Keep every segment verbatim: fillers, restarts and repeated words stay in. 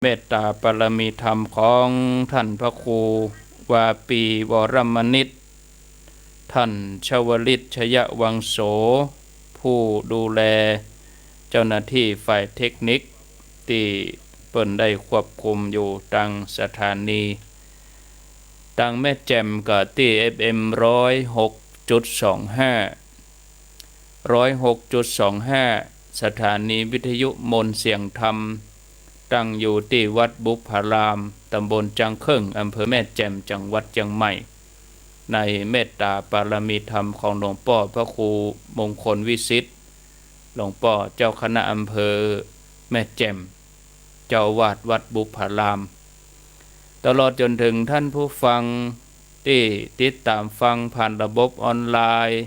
เมตตาปารมีธรรมของท่านพระครูวาปีวรมนิต ท่านชวลิตชยวังโส ผู้ดูแลเจ้าหน้าตี้ฝ่ายเทคนิค ตี้เปิ้นได้ควบคุมอยู่ตางสถานี ตางแม่แจ่มก็ตี้ เอฟเอ็ม ร้อยหกจุดสองห้า ร้อยหกจุดสองห้า สถานีวิทยุมนต์เสียงธรรม ตั้งอยู่ตี้วัดบุพพาราม ตำบลจังเคิ้ง อำเภอแม่แจ่ม จังหวัดเจียงใหม่ ในเมตตาปารมีธรรมของหลวงป้อพระครูมงคลวิสิทธิ์ หลวงป้อเจ้าคณะอำเภอแม่แจ่ม เจ้าอาวาสวัดบุพพาราม ตลอดจ๋นเถิงท่านผู้ฟังตี้ติดต๋ามฟังผ่านระบบออนไลน์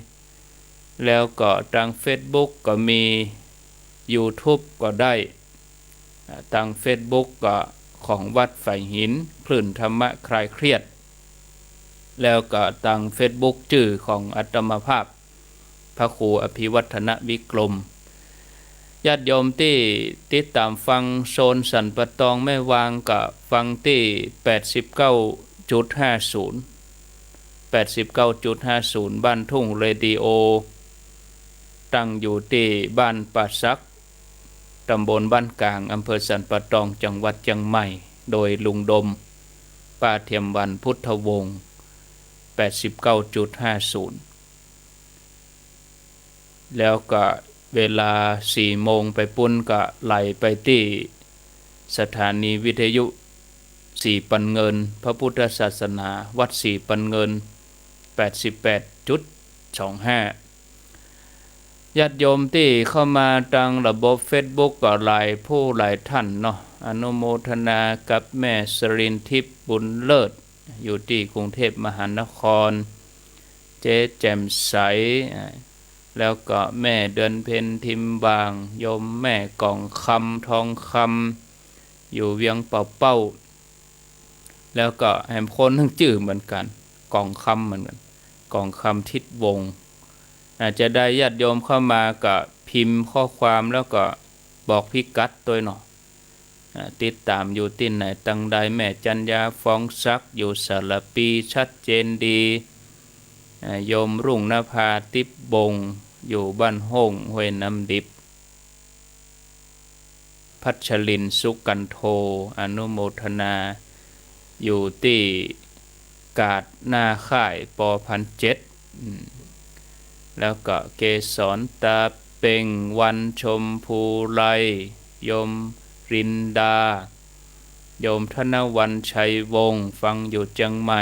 แล้วก็ตางเฟซบุ๊กก็มี ยูทูบก็ได้ อ่า ตางเฟซบุ๊กก็ของวัดฝายหิน คลื่นธรรมะคลายเครียด แล้วก็ตางเฟซบุ๊กจื้อของอาตมาภาพ พระครูอภิวัฒนวิกรม ญาติโยมตี้ติดต๋ามฟังโซนสันป่าตองแม่วางก็ฟังตี้ แปดสิบเก้าจุดห้าศูนย์ แปดสิบเก้าจุดห้าศูนย์ บ้านทุ่งเรดิโอ ตั้งอยู่ตี้บ้านป่าสัก ตำบลบ้านกลาง อำเภอสันป่าตอง จังหวัดเจียงใหม่ โดยลุงดม ป้าเทียมวรรณ พุทธวงศ์ แปดสิบเก้าจุดห้าศูนย์ แล้วก็เวลาสี่โมงไปปู๊นก็ไหลไปตี้สถานีวิทยุสีปันเงิน พระพุทธศาสนา วัดสีปันเงิน แปดสิบแปดจุดสองห้า ญาติโยมตี้เข้ามาตางระบบเฟซบุ๊กก็หลายผู้หลายท่านเนาะ อนุโมทนากับแม่สรินทิพย์ บุญเลิศ อยู่ตี้กรุงเทพมหานคร เจ๊แจ่มใส อ่า แล้วก็แม่เดือนเพ็ญ ทิมบาง โยมแม่กองคำ ทองคำ อยู่เวียงป่าเป้า แล้วก็แหมคนนึ่งจื้อเหมือนกั๋น กองคำเหมือนกั๋น กองคำ ทิศวงศ์ อ่า จะได้ญาติโยมเข้ามาก็พิมพ์ข้อความแล้วก็บอกพิกัดตวยเนาะ อ่า ติดต๋ามอยู่ตี้ไหนตังใด แม่จัญญา ฟองศักดิ์ อยู่สารภี ชัดเจนดี อ่า โยมรุ่งนภา ติ๊บบง อยู่บ้านโฮ่ง ห้วยน้ำดิบ พัชรินทร์ สุกันโท อนุโมทนา อยู่ตี้กาดหน้าค่าย ปอพันเจ็ด อืม แล้วก็เกสร ตาเป่ง วัน ชมพูไล โยมรินดา โยมธนวรรณ ชัยวงศ์ ฟังอยู่เจียงใหม่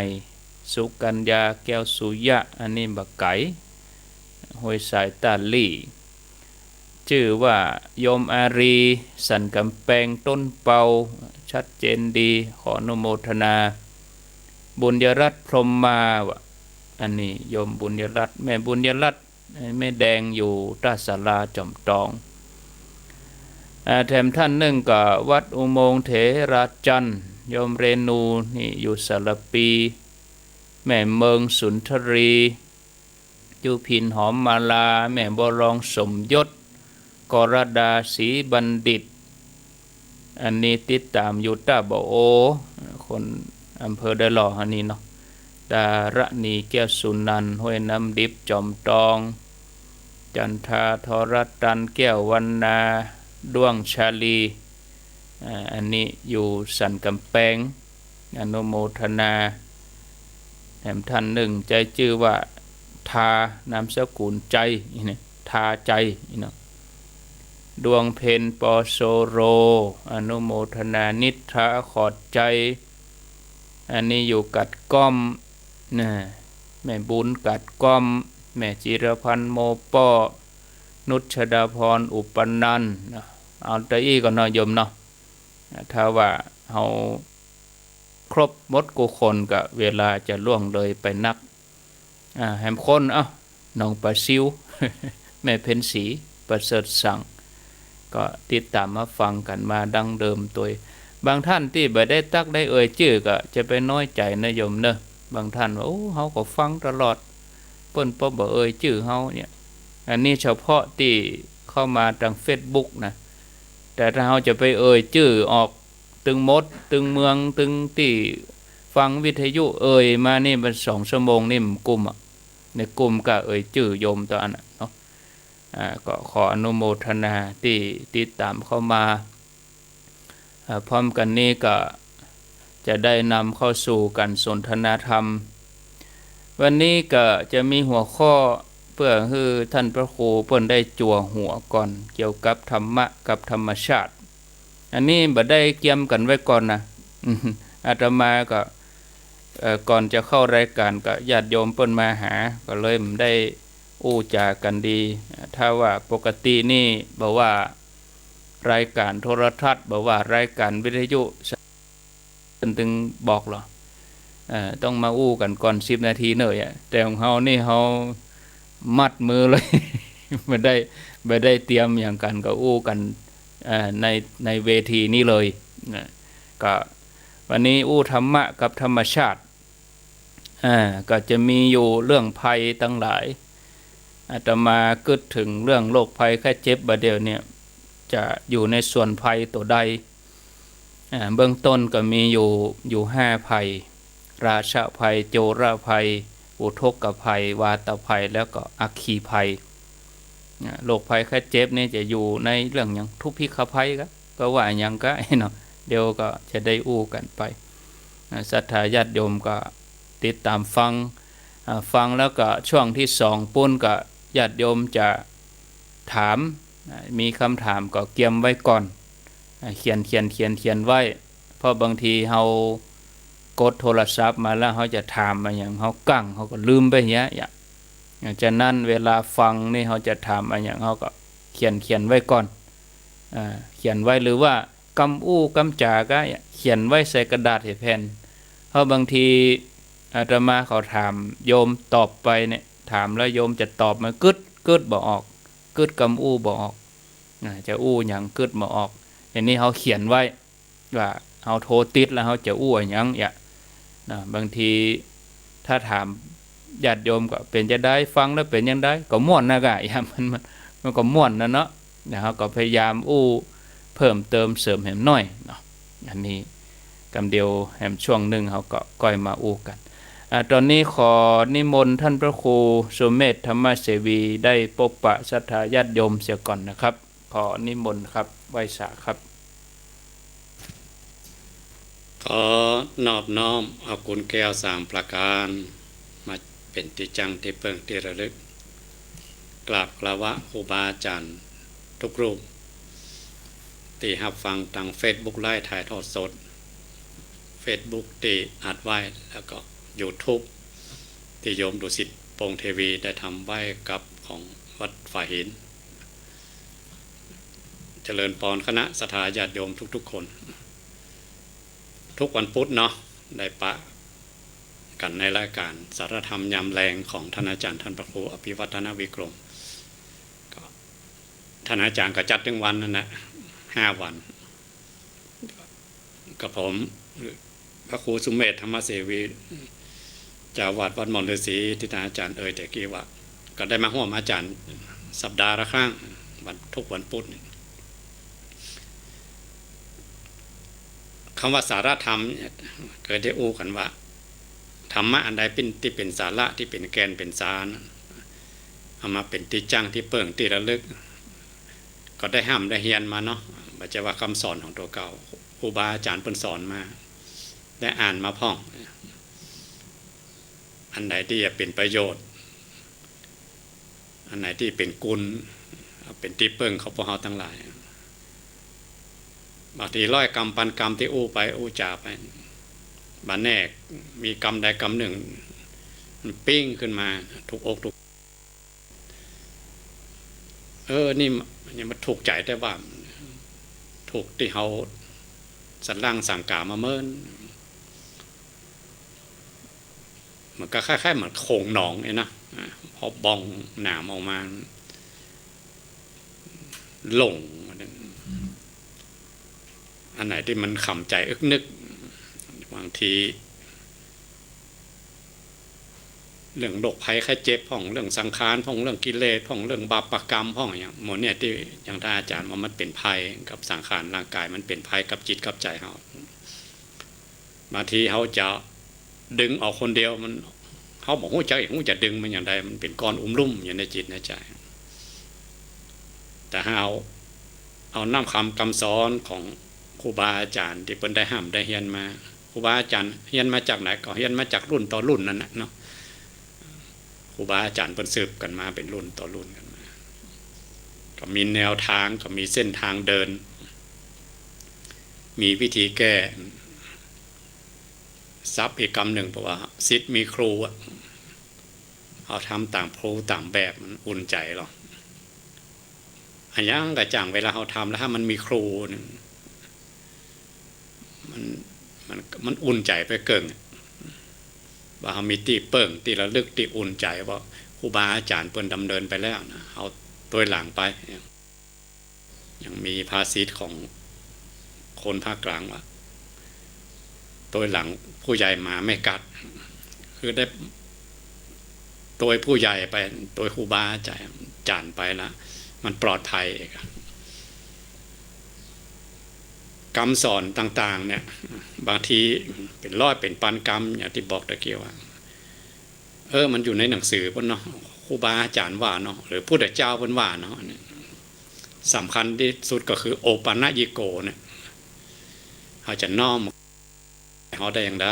สุกัญญา แก้วสุยะ อันนี้บ่ไก๋ ห้วยทรายต้าหลี้ จื้อว่าโยมอารี สันก๋ำแปง ต้นเปา ชัดเจนดี ขออนุโมทนา บุญยรัตน์ พรหมมา อันนี้โยมบุญยรัตน์ แม่บุญยรัตน์ แม่แดง อยู่ต้าศาลาจ๋อมตอง อ่า แถมท่านนึ่งก็วัดอุโมงค์เถราจันทร์ โยมเรนู นี่อยู่สารภี แม่เมิง สุนทรี ยุพิน หอมมาลา แม่บัวรอง สมยศ กรดา ศรีบัณฑิต อันนี้ติดต๋ามอยู่ต้าบ่อโอ คนอำเภอดอยหล่ออันนี้เนาะ ดารณี แก้วสุนันท์ ห้วยน้ำดิบ จ๋อมตอง จันทา ทรตัน แก้ววรรณา ด้วงชาลี อ่า อันนี้อยู่สันก๋ำแปง อนุโมทนา แถมท่านนึ่งใจ๊จื้อว่า ทา นามสกุล ใจ นี่นะ ทา ใจ นี่เนาะ ดวงเพ็ญ ปอโซโร อนุโมทนา นิทรา ขอดใจ อันนี้อยู่กัดก้อม นะ แม่บุญกัดก้อม แม่จิรพันธ์ โมป้อ นุชดาพร อุปนันท์ นะ เอาเต้าอี้ก่อนเนาะโยมเนาะ ถ้าว่าเฮาครบหมดกู้คนก็เวลาจะล่วงเลยไปนัก อ่า แหมคน เอ้า น้องป๋าซิว แม่เพ็ญศรี ประเสริฐสัง ก็ติดต๋ามมาฟังกั๋นมาดั้งเดิมตวย บางท่านตี้บ่ได้ตั๊กได้เอ่ยจื้อก็จะไปน้อยใจ๋นะโยมเนาะ บางท่านว่า โอ้ เฮาก็ฟังตลอด เปิ้นป้อบ่เอ่ยจื้อเฮาเนี่ย อันนี้เฉพาะตี้เข้ามาตางเฟซบุ๊กนะ แต่ถ้าเฮาจะไปเอ่ยจื้อออก ตึงหมด ตึงเมือง ตึงตี้ฟังวิทยุเอ่ยมานี่มันสองชั่วโมงนี่มันกุ้มอะ ในกุ้มก็เอ่ยจื้อโยมตอนนั้นเนาะ อ่า ก็ขออนุโมทนาตี้ติดต๋ามเข้ามา อ่า พร้อมกั๋นนี้ก็จะได้นำเข้าสู่ก๋านสนทนาธรรม วันนี้ก็จะมีหัวข้อเปื้อหื้อท่านพระครูเปิ้นได้จั่วหัวก่อน เกี่ยวกับธรรมะกับธรรมชาติ อันนี้บ่ได้เกียมกั๋นไว้ก่อนนะ อาตมาก็ เอ่อ ก่อนจะเข้ารายก๋านก็ญาติโยมเปิ้นมาหา ก็เลยบ่ได้อู้จ๋ากั๋นดี ถ้าว่าปกตินี่บ่ว่ารายก๋านโทรทัศน์ บ่ว่ารายก๋านวิทยุ เปิ้นตึงบอกเหรอ เอ่อ ต้องมาอู้กั๋นก่อนสิบนาทีเน่ออะ แต่ของเฮานี่เฮามัดมือเลย บ่ได้ บ่ได้เตรียมหยังกั๋น ก็อู้กั๋น เอ่อ ใน ในเวทีนี้เลยนะ ก็วันนี้อู้ธรรมะกับธรรมชาติ อ่า ก็จะมีอยู่เรื่องภัยตังหลาย อาตมากึ๊ดเถิงเรื่องโรคภัยไข้เจ็บบ่าเดี่ยวเนี่ย จะอยู่ในส่วนภัยตั๋วใด อ่า เบื้องต้นก็มีอยู่ อยู่ห้าภัย ราชภัย โจรภัย อุทกภัย วาตภัย แล้วก็อัคคีภัย อ่า โรคภัยไข้เจ็บนี่จะอยู่ในเรื่องหยัง ทุพพิฆภัยก็ ก็ว่าหยังก็เนาะ เดี๋ยวก็จะได้อู้กั๋นไป อ่า ศรัทธาญาติโยมก็ติดต๋ามฟัง อ่า ฟังแล้วก็ช่วงตี้สองปู๊นก็ญาติโยมจะถาม อ่า มีกำถามก็เกียมไว้ก่อน อ่า เขียน เขียน เขียน เขียนไว้ เพราะบางทีเฮากดโทรศัพท์มาแล้วเฮาจะถามอะหยัง เฮากั๊ง เฮาก็ลืมไปเหีย อ่ะ ฉะนั้นเวลาฟังนี่เฮาจะถามอะหยัง เฮาก็เขียน เขียนไว้ก่อน อ่า เขียนไว้ หรือว่ากำอู้กำจ๋าก็เขียนไว้ใส่กระดาษใส่แผ่น เพราะบางทีอาตมาเขาถามโยมตอบไปเนี่ย ถามแล้วโยมจะตอบมันกึ๊ด กึ๊ดบ่ออก กึ๊ดกำอู้บ่ออก อ่า จะอู้หยังกึ๊ดบ่ออก อันนี้เฮาเขียนไว้ ว่าเฮาโทรติดแล้วเฮาจะอู้อะหยังเหีย นะ บางทีถ้าถามญาติโยมก็เป๋นจาใด ฟังแล้วเป๋นจาใด ก็ม่วนนะกะ เหีย มัน มัน มันก็ม่วนนะเนาะ นะ เฮาก็พยายามอู้เพิ่มเติมเสริมแหมหน้อยเนาะ อันนี้กำเดียวแหมช่วงนึ่งเฮาก็ก้อยมาอู้กั๋น อ่า ต๋อนนี้ขอนิมนต์ท่านพระครูสุเมธธรรมเสวีได้ปบปะศรัทธาญาติโยมเสียก่อนนะครับ ขอนิมนต์ครับ ไหว้สาครับ ขอนอบน้อมเอากุณแก้วสามประก๋าน มาเป๋นตี้จั้งตี้เปิ้งตี้ระลึก กราบคารวะครูบาอาจ๋ารย์ทุกรูป ตี้ฮับฟังตางเฟซบุ๊กไลฟ์ถ่ายทอดสด เฟซบุ๊กตี้อัดไว้ แล้วก็ยูทูบตี้โยมดุสิตพงษ์เทวีได้ทำไว้กับของวัดฝายหิน เจริญปอนคณะศรัทธาญาติโยมทุกๆ คน ทุกวันพุธเนาะ ได้ปะกั๋นในรายก๋านสาระธรรมยามแลงของท่านอาจ๋ารย์ท่านพระครูอภิวัฒนวิกรม ก็ท่านอาจ๋ารย์ก็จัดตึงวันนั่นแหละ ห้าวัน กับผม พระครูสุเมธธรรมเสวี เจ้าอาวาสวัดหม่อนฤๅษีตี้ท่านอาจ๋ารย์เอ่ยแต่กี้ว่า ก็ได้มาฮ่วมอาจ๋ารย์สัปดาห์ละครั้ง วัน ทุกวันพุธนี่ กำว่าสาระธรรมเนี่ย เกยได้อู้กั๋นว่า ธรรมะอันใดเป๋น ตี้เป๋นสาระ ตี้เป๋นแก่นเป๋นสาร เอามาเป๋นตี้จั้งตี้เปิ้งตี้ระลึก ก็ได้ฮ่ำได้เฮียนมาเนาะ บ่ใจ้ว่ากำสอนของตั๋วเก่า ครูบาอาจ๋ารย์เปิ้นสอนมา ได้อ่านมาพ่อง อันไหนตี้จะเป๋นประโยชน์ อันไหนตี้เป๋นกุณ เอาเป๋นตี้เปิ้งของพวกเฮาตังหลาย บางทีร้อยกำพันกำตี้อู้ไปอู้จ๋าไป บ่าแน่มีกำใดกำนึ่ง มันปิ๊งขึ้นมาถูกอกถูก เออ นี่มัน นี่มันถูกใจ๋แต๊ว่า ถูกตี้เฮาสร้างสังก๋ามาเมิน มันก็คล้ายๆ เหมือนโขงหนองเนี่ยนะ อ่า พอบ่องหนามออกมา หลง อันไหนตี้มันขำใจ๋อึกนึก บางที เ เรื่องโรคภัยไข้เจ็บพ่อง เรื่องสังขารพ่อง เรื่องกิเลสพ่อง เรื่องบาปกรรมพ่อง อะหยังหมดเนี่ย ตี้อย่างต้านอาจ๋ารย์ว่ามันเป๋นภัยกับสังขารร่างก๋าย มันเป๋นภัยกับจิตกับใจ๋เฮา บางทีเฮาจะดึงออกคนเดียว มัน เฮาบ่ฮู้จัก ฮู้จะดึงมันอย่างใด มันเป๋นก้อนอุ้มลุ่มอยู่ในจิตในใจ๋ แต่เฮาเอา เอาน้ำคำกำสอนของครูบาอาจ๋ารย์ตี้เปิ้นได้ฮ่ำได้เฮียนมา ครูบาอาจ๋ารย์เฮียนมาจากไหน ก็เฮียนมาจากรุ่นต่อรุ่นนั่นแหละเนาะ ครูบาอาจ๋ารย์เปิ้นสืบกั๋นมาเป๋นรุ่นต่อรุ่นกั๋นมา ก็มีแนวทาง ก็มีเส้นทางเดิน มีวิธีแก้ ศัพท์อีกกำนึ่ง เพราะว่าศิษย์มีครูอะ เอาทำต๋ามครูต๋ามแบบมันอุ่นใจ๋ลอ อะหยังก็จ้าง เวลาเฮาทำแล้ว ถ้ามันมีครูนี่ มัน มัน มันอุ่นใจ๋ไปเกิ่ง ว่าเฮามีตี้เปิ้งตี้ระลึกตี้อุ่นใจ๋ ว่าครูบาอาจ๋ารย์เปิ้นดำเนินไปแล้วนะ เฮาตวยหลังไป ยังมีภาษิตของคนภาคกลางว่า ตวยหลังผู้ใหญ่หมาไม่กัด คือได้ตวยผู้ใหญ่ไป ตวยครูบาอาจ๋ารย์ไปละ มันปลอดภัย กำสอนต่างๆ เนี่ย บางทีเป๋นร้อยเป๋นปันกำ อย่างตี้บอกตะกี้ว่า เออ มันอยู่ในหนังสือพุ้นเนาะ ครูบาอาจ๋ารย์ว่าเนาะ หรือพุทธเจ้าเปิ้นว่าเนาะ เนี่ย สำคัญตี้สุดก็คือโอปัญญิโกเนี่ย เฮาจะน้อม เฮาได้อย่างใด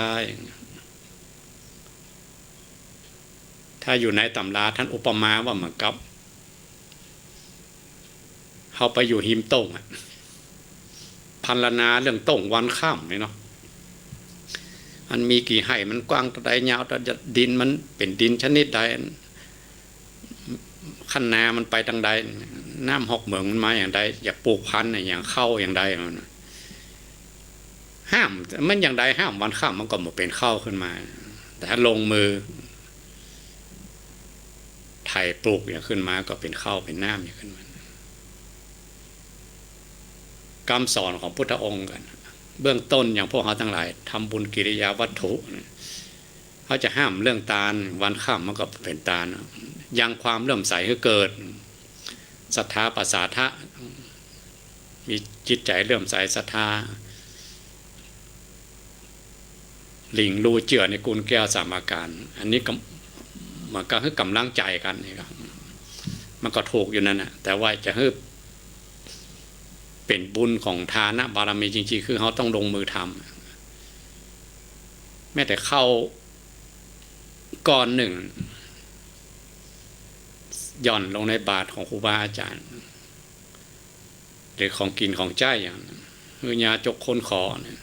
ถ้าอยู่ในต๋ำราต้านอุปมาว่าเหมือนกับ เฮาไปอยู่ฮิมโต้งอะ พรรณนาเรื่องโต้งวันค่ำนี่เนาะ มันมีกี่ไฮ่ มันกว้างเต้าใด ยาวเต้าใด ดินมันเป๋นดินชนิดใด คันนามันไปตางใด น้ำฮอกเหมืองมันมาอย่างใด จะปลูกพันธุ์อะหยัง ข้าวอย่างใด มันห้าม มันอย่างใด ห้ามวันค่ำมันก็บ่เป๋นข้าวขึ้นมา แต่ถ้าลงมือไถปลูกอย่างขึ้นมา ก็เป๋นข้าวเป๋นน้ำอย่างขึ้นมา กำสอนของพุทธองค์กั๋น เบื้องต้นอย่างพวกเฮาตังหลายทำบุญกิริยาวัตถุเนี่ย เฮาจะห้ามเรื่องตาน วันค่ำมันก็เป๋นตาน ยังความเลื่อมใสหื้อเกิด ศรัทธาปสาทะ มีจิตใจ๋เลื่อมใสศรัทธา หลิ่งรูเจื้อในกูลแก้วสามอาก๋าร อันนี้ก็ มันก็หื้อก๋ำลังใจ๋กั๋นนี่ก็ มันก็ถูกอยู่นั่นน่ะ แต่ว่าจะหื้อเป๋นบุญของทานบารมีจริงๆ คือเฮาต้องลงมือทำ แม้แต่ข้าวก้อนนึ่ง หย่อนลงในบาตรของครูบาอาจ๋ารย์ หรือของกิ๋นของใจ๊อย่างนั้น หื้อญาจกคนขอเนี่ย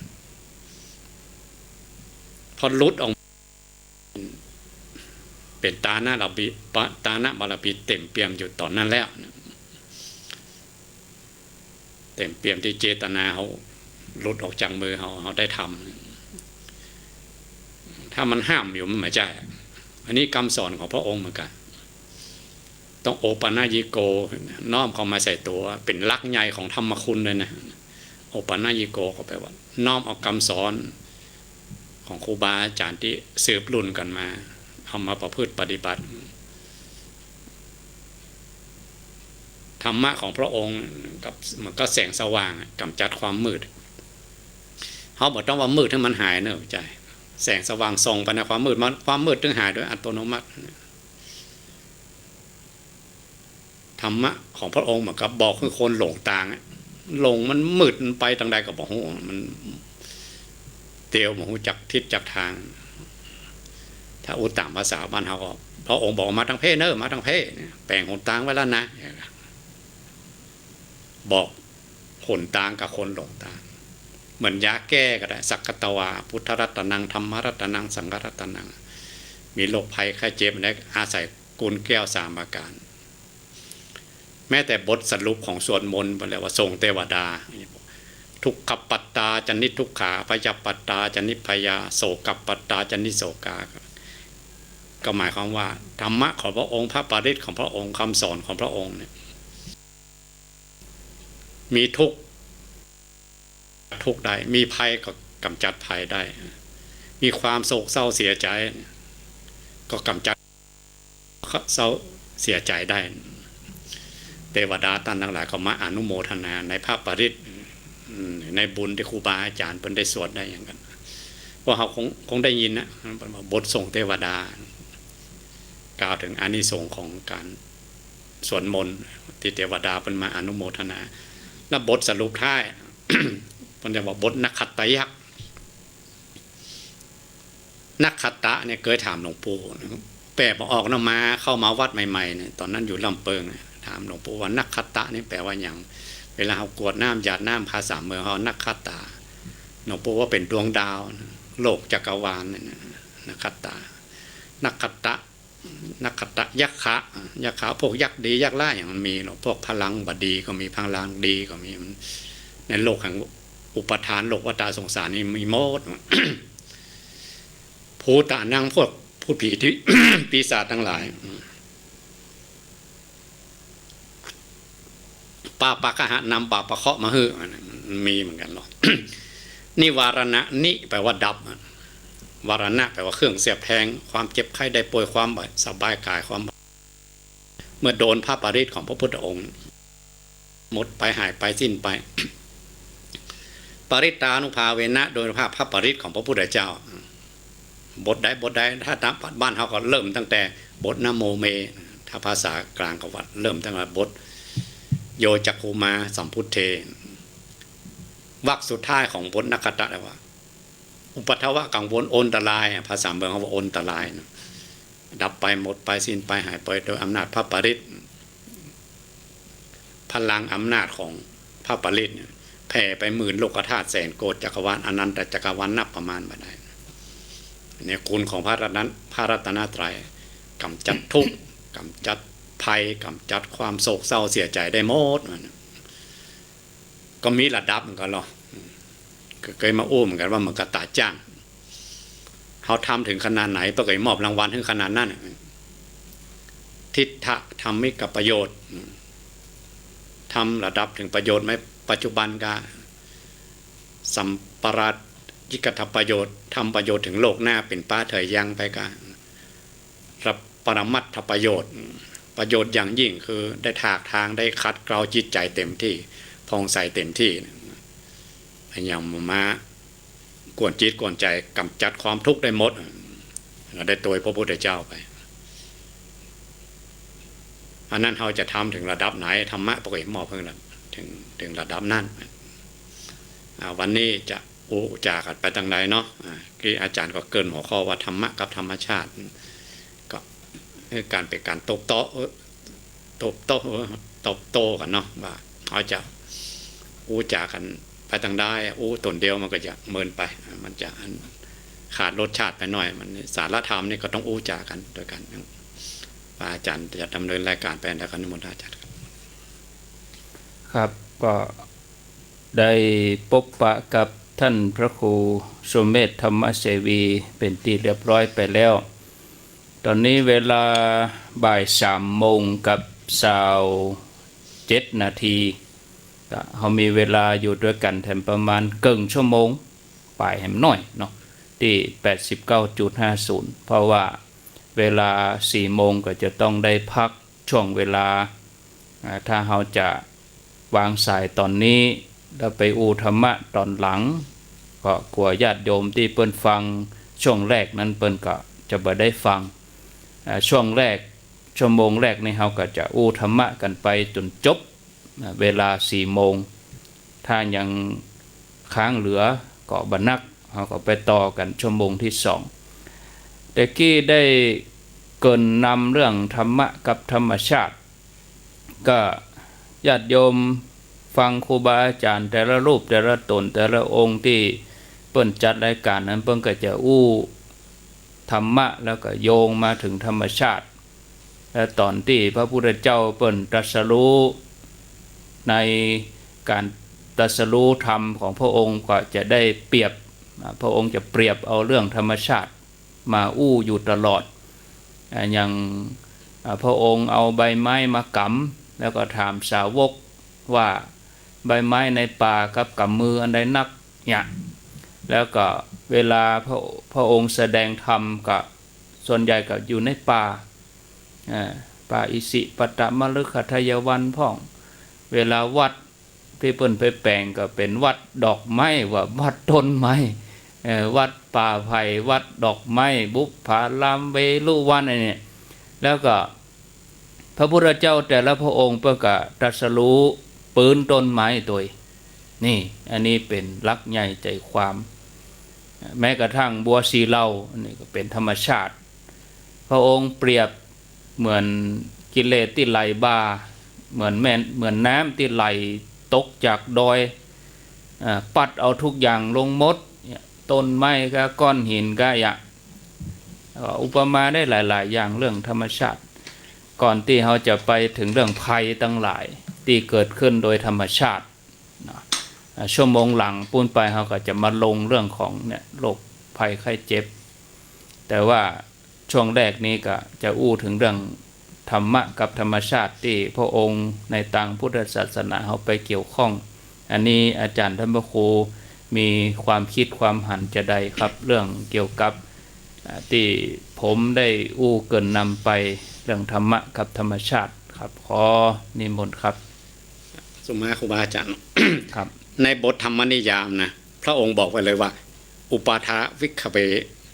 พอหลุดออก เป๋นตานะบารมี ปะ ตานะบารมีเต๋มเปี่ยมอยู่ต๋อนนั้นแล้ว เต๋มเปี่ยมตี้เจตนาเฮาหลุดออกจากมือเฮา เฮาได้ทำ ถ้ามันห้ามอยู่มันบ่ใจ้ อันนี้กำสอนของพระองค์เหมือนกั๋น ต้องโอปัญญิโก น้อมเข้ามาใส่ตั๋ว เป๋นหลักใหญ่ของธรรมคุณเลยนะ โอปัญญิโกก็แปลว่า น้อมเอากำสอนของครูบาอาจ๋ารย์ตี้สืบรุ่นกั๋นมา เอามาประพฤติปฏิบัติ ธรรมะของพระองค์กับ มันก็แสงสว่างอะ ก๋ำจัดความมืด เฮาบ่ต้องว่ามืดหื้อมันหายเนาะ บ่ใจ้ แสงสว่างส่องไปในความมืด มัน ความมืดตึงหายโดยอัตโนมัติ ธรรมะของพระองค์เหมือนกับบอกหื้อคนหลงตางอะ หลงมันมืด มันไปตางใดก็บ่ฮู้ มันเตียวบ่ฮู้จักทิศจักตาง ถ้าอู้ต๋ามภาษาบ้านเฮาก็ พระองค์บอกว่า "มาตางเพเน่อ มาตางเพ" เนี่ย แป๋งหนตางไว้แล้วนะ บอกหนตางกับคนหลงตาง เหมือนยาแก้ก็ได้ สักกัตวา พุทธรัตนัง ธรรมรัตนัง สังฆรัตนัง มีโรคภัยไข้เจ็บอันใด อาศัยกูลแก้วสามประการ แม้แต่บทสรุปของสวดมนต์ เปิ้นเรียกว่าส่งเทวดา ทุกขปัตตาจะนิทุกขา ภยปัตตาจะนิพยา โสกปัตตาจะนิโสกา ก็หมายความว่าธรรมะของพระองค์ พระปริตรของพระองค์ คำสอนของพระองค์เนี่ย มีทุกข์ ทุกข์ได้ มีภัยก็กำจัดภัยได้ มีความโศกเศร้าเสียใจ ก็กำจัด ก็เศร้าเสียใจ๋ได้ เตวดาต้านตังหลายก็มาอนุโมทนาในพระปริตร อืม ในบุญตี้ครูบาอาจ๋ารย์เปิ้นได้สวดได้หยังกั๋น พวกเฮาคง คงได้ยินนะ บทส่งเตวดา กล่าวเถิงอานิสงส์ของก๋านสวดมนต์ตี้เตวดาเปิ้นมาอนุโมทนา แล้วบทสรุปท้าย เปิ้นจะว่าบทนักขัตตยักษ์ นักขัตตะเนี่ยเกยถามหลวงปู่ แปลบ่ออกเนาะ มาเข้ามาวัดใหม่ๆ เนี่ย ต๋อนนั้นอยู่ลำเปิง ถามหลวงปู่ว่านักขัตตะนี่แปลว่าหยัง เวลาเฮากรวดน้ำหยาดน้ำภาษาเมืองเฮานักขัตตา หลวงปู่ว่าเป๋นดวงดาว โลกจักรวาลเนี่ยนะ นักขัตตา นักขัตตะ นักขัตตะยักขะ ยักขะพวกยักษ์ดียักษ์ร้ายหยังมันมีเนาะ พวกพลังบ่ดีก็มี พลังดีก็มี มัน ในโลกแห่งอุปาทาน โลกวัฏฏะสงสารนี่มีหมด ภูตานัง พวกพูดผีที่ ปีศาจตังหลาย ปาปะกะหะ นำบาปเคราะห์มาหื้อ มันมีเหมือนกั๋นเนาะ นิวารณะ นิ แปลว่าดับ วารณะ แปลว่าเครื่องเสียบแทง ความเจ็บไข้ได้ป่วย ความบ่สบายก๋าย ความ เมื่อโดนพระปริตรของพระพุทธองค์ หมดไป หายไป สิ้นไป ปริตตานุภาเวนะ โดยพระ พระปริตรของพระพุทธเจ้า บทใดบทใด ถ้าต๋ามบ้านเฮาก็เริ่มตั้งแต่บทนะโมเม ถ้าภาษากลางก็ว่าเริ่มตั้งแต่บทโยจักขุมาสัมพุทเท วรรคสุดท้ายของบทนักขัตตะว่า อุปัทวะกังวล อันตราย ภาษาเมืองเฮาว่าอันตรายนะ ดับไป หมดไป สิ้นไป หายไป โดยอำนาจพระปริตร พลังอำนาจของพระปริตรเนี่ย แผ่ไปหมื่นโลกธาตุ แสนโกฏจักรวาล อนันตจักรวาล นับประมาณบ่ได้ เนี่ย คุณของพระรัตน พระรัตนตรัย กำจัดทุกข์ กำจัดภัย กำจัดความโศกเศร้าเสียใจ๋ได้หมด มัน ก็มีระดับเหมือนกั๋นเนาะ ก็เกยมาอู้เหมือนกั๋นว่าเหมือนกับต๋าจ้าง เฮาทำเถิงขนาดไหน เปิ้นก็มอบรางวัลหื้อขนาดนั้น ทิฏฐธรรมิกประโยชน์ ทำระดับเถิงประโยชน์ในปัจจุบันก็ สัมปรายิกประโยชน์ ทำประโยชน์เถิงโลกหน้า เป๋นปาเถยยังไปก็ รับปรมัตถประโยชน์ ประโยชน์อย่างยิ่งคือได้ถากถาง ได้ขัดเกลาจิตใจ๋เต็มตี้ ผ่องใสเต็มตี้ อย่างมากวนจิตกวนใจ๋ กำจัดความทุกข์ได้หมด ก็ได้ตวยพระพุทธเจ้าไป อันนั้นเฮาจะทำเถิงระดับไหน ธรรมะเปิ้นก็มอบหื้อละ เถิง เถิงระดับนั้น อ่า วันนี้จะอู้จ๋ากั๋นไปตังใดเนาะ อ่า กี้อาจ๋ารย์ก็เกริ่นหัวข้อว่าธรรมะกับธรรมชาติ ก็คือก๋านเป๋นก๋านตบโต้ เอ่อ ตบโต้ เอ่อ ตบโต้กั๋นเนาะ ว่าเฮาจะอู้จ๋ากั๋นไปตังใด อู้ต๋นเดียวมันก็จะเมินไป มันจะขาดรสชาติไปหน่อย มันสารธรรมนี่ก็ต้องอู้จ๋ากั๋นตวยกั๋น ว่าอาจ๋ารย์จะดำเนินรายการไป แล้วก็นิมนต์อาจ๋ารย์ครับ ครับ ก็ ได้ปบปะกับต้านพระครูสุเมธธรรมเสวีเป๋นตี้เรียบร้อยไปแล้ว ต๋อนนี้เวลาบ่ายสามโมงกับซาวเจ็ดนาที ก็เฮามีเวลาอยู่ตวยกั๋นแถมประมาณเกิ่งชั่วโมงป๋ายแหมหน้อยเนาะ ตี้แปดสิบเก้าจุดห้าศูนย์ เพราะว่าเวลาสี่โมงก็จะต้องได้พัก ช่วงเวลา อ่า ถ้าเฮาจะวางสายต๋อนนี้ แล้วไปอู้ธรรมะต๋อนหลัง ก็กั๋วญาติโยมตี้เปิ้นฟังช่วงแรกนั้นเปิ้นก็จะบ่ได้ฟัง อ่า ช่วงแรก ชั่วโมงแรกนี่เฮาก็จะอู้ธรรมะกั๋นไปจ๋นจบ อ่า เวลาสี่โมง ถ้ายังค้างเหลือก็บ่นัก เฮาก็ไปต่อกั๋นชั่วโมงตี้สอง แต่กี้ได้เกริ่นนำเรื่องธรรมะกับธรรมชาติ ก็ญาติโยมฟังครูบาอาจ๋ารย์แต่ละรูปแต่ละต๋นแต่ละองค์ตี้เปิ้นจัดรายการนั้น เปิ้นก็จะอู้ธรรมะแล้วก็โยงมาเถิงธรรมชาติ และต๋อนตี้พระพุทธเจ้าเปิ้นตรัสรู้ ในก๋านตรัสรู้ธรรมของพระองค์ก็จะได้เปรียบ อ่า พระองค์จะเปรียบเอาเรื่องธรรมชาติมาอู้อยู่ตลอด อ่า อย่าง อ่า พระองค์เอาใบไม้มากำ แล้วก็ถามสาวกว่า ใบไม้ในป่ากับกำมืออันใดนัก เนี่ย แล้วก็เวลาพระ พระองค์แสดงธรรมก็ส่วนใหญ่ก็อยู่ในป่า เอ่อ ป่าอิสิปตมฤคทายวันพ่อง เวลาวัดตี้เปิ้นไปแป๋งก็เป๋นวัดดอกไม้ ว่าวัดต้นไม้ เอ่อ วัดป่าไผ่ วัดดอกไม้ บุปผาราม เวฬุวัน อันนี้ แล้วก็พระพุทธเจ้าแต่ละพระองค์เปิ้นก็ตรัสรู้ปื๊นต้นไม้ตวย นี่ อันนี้เป๋นหลักใหญ่ใจ๋ความ แม้กระทั่งบัวสีเหล่า อันนี้ก็เป๋นธรรมชาติ พระองค์เปรียบเหมือนกิเลสตี้ไหลบ่า เหมือนแม่น เหมือนน้ำตี้ไหลตกจากดอย อ่า ปั๊ดเอาทุกอย่างลงหมด เนี่ย ต้นไม้ก็ก้อนหินก็อะ ก็อุปมาได้หลายๆ อย่างเรื่องธรรมชาติ ก่อนตี้เฮาจะไปเถิงเรื่องภัยตังหลายตี้เกิดขึ้นโดยธรรมชาติ เนาะ อ่า ชั่วโมงหลังปู้นไปเฮาก็จะมาลงเรื่องของเนี่ย โรคภัยไข้เจ็บ แต่ว่าช่วงแรกนี้ก็จะอู้เถิงเรื่องธรรมะกับธรรมชาติตี้พระองค์ในตางพุทธศาสนาเฮาไปเกี่ยวข้อง อันนี้อาจ๋ารย์ท่านพระครูมีความกึ๊ดความหันจาใดครับ เรื่องเกี่ยวกับ อ่า ตี้ผมได้อู้เกริ่นนำไปเรื่องธรรมะกับธรรมชาติครับ ขอนิมนต์ครับ สุมาครูบาอาจ๋ารย์ ครับ ในบทธรรมนิยามนะ พระองค์บอกไว้เลยว่า อุปาทาภิกขเว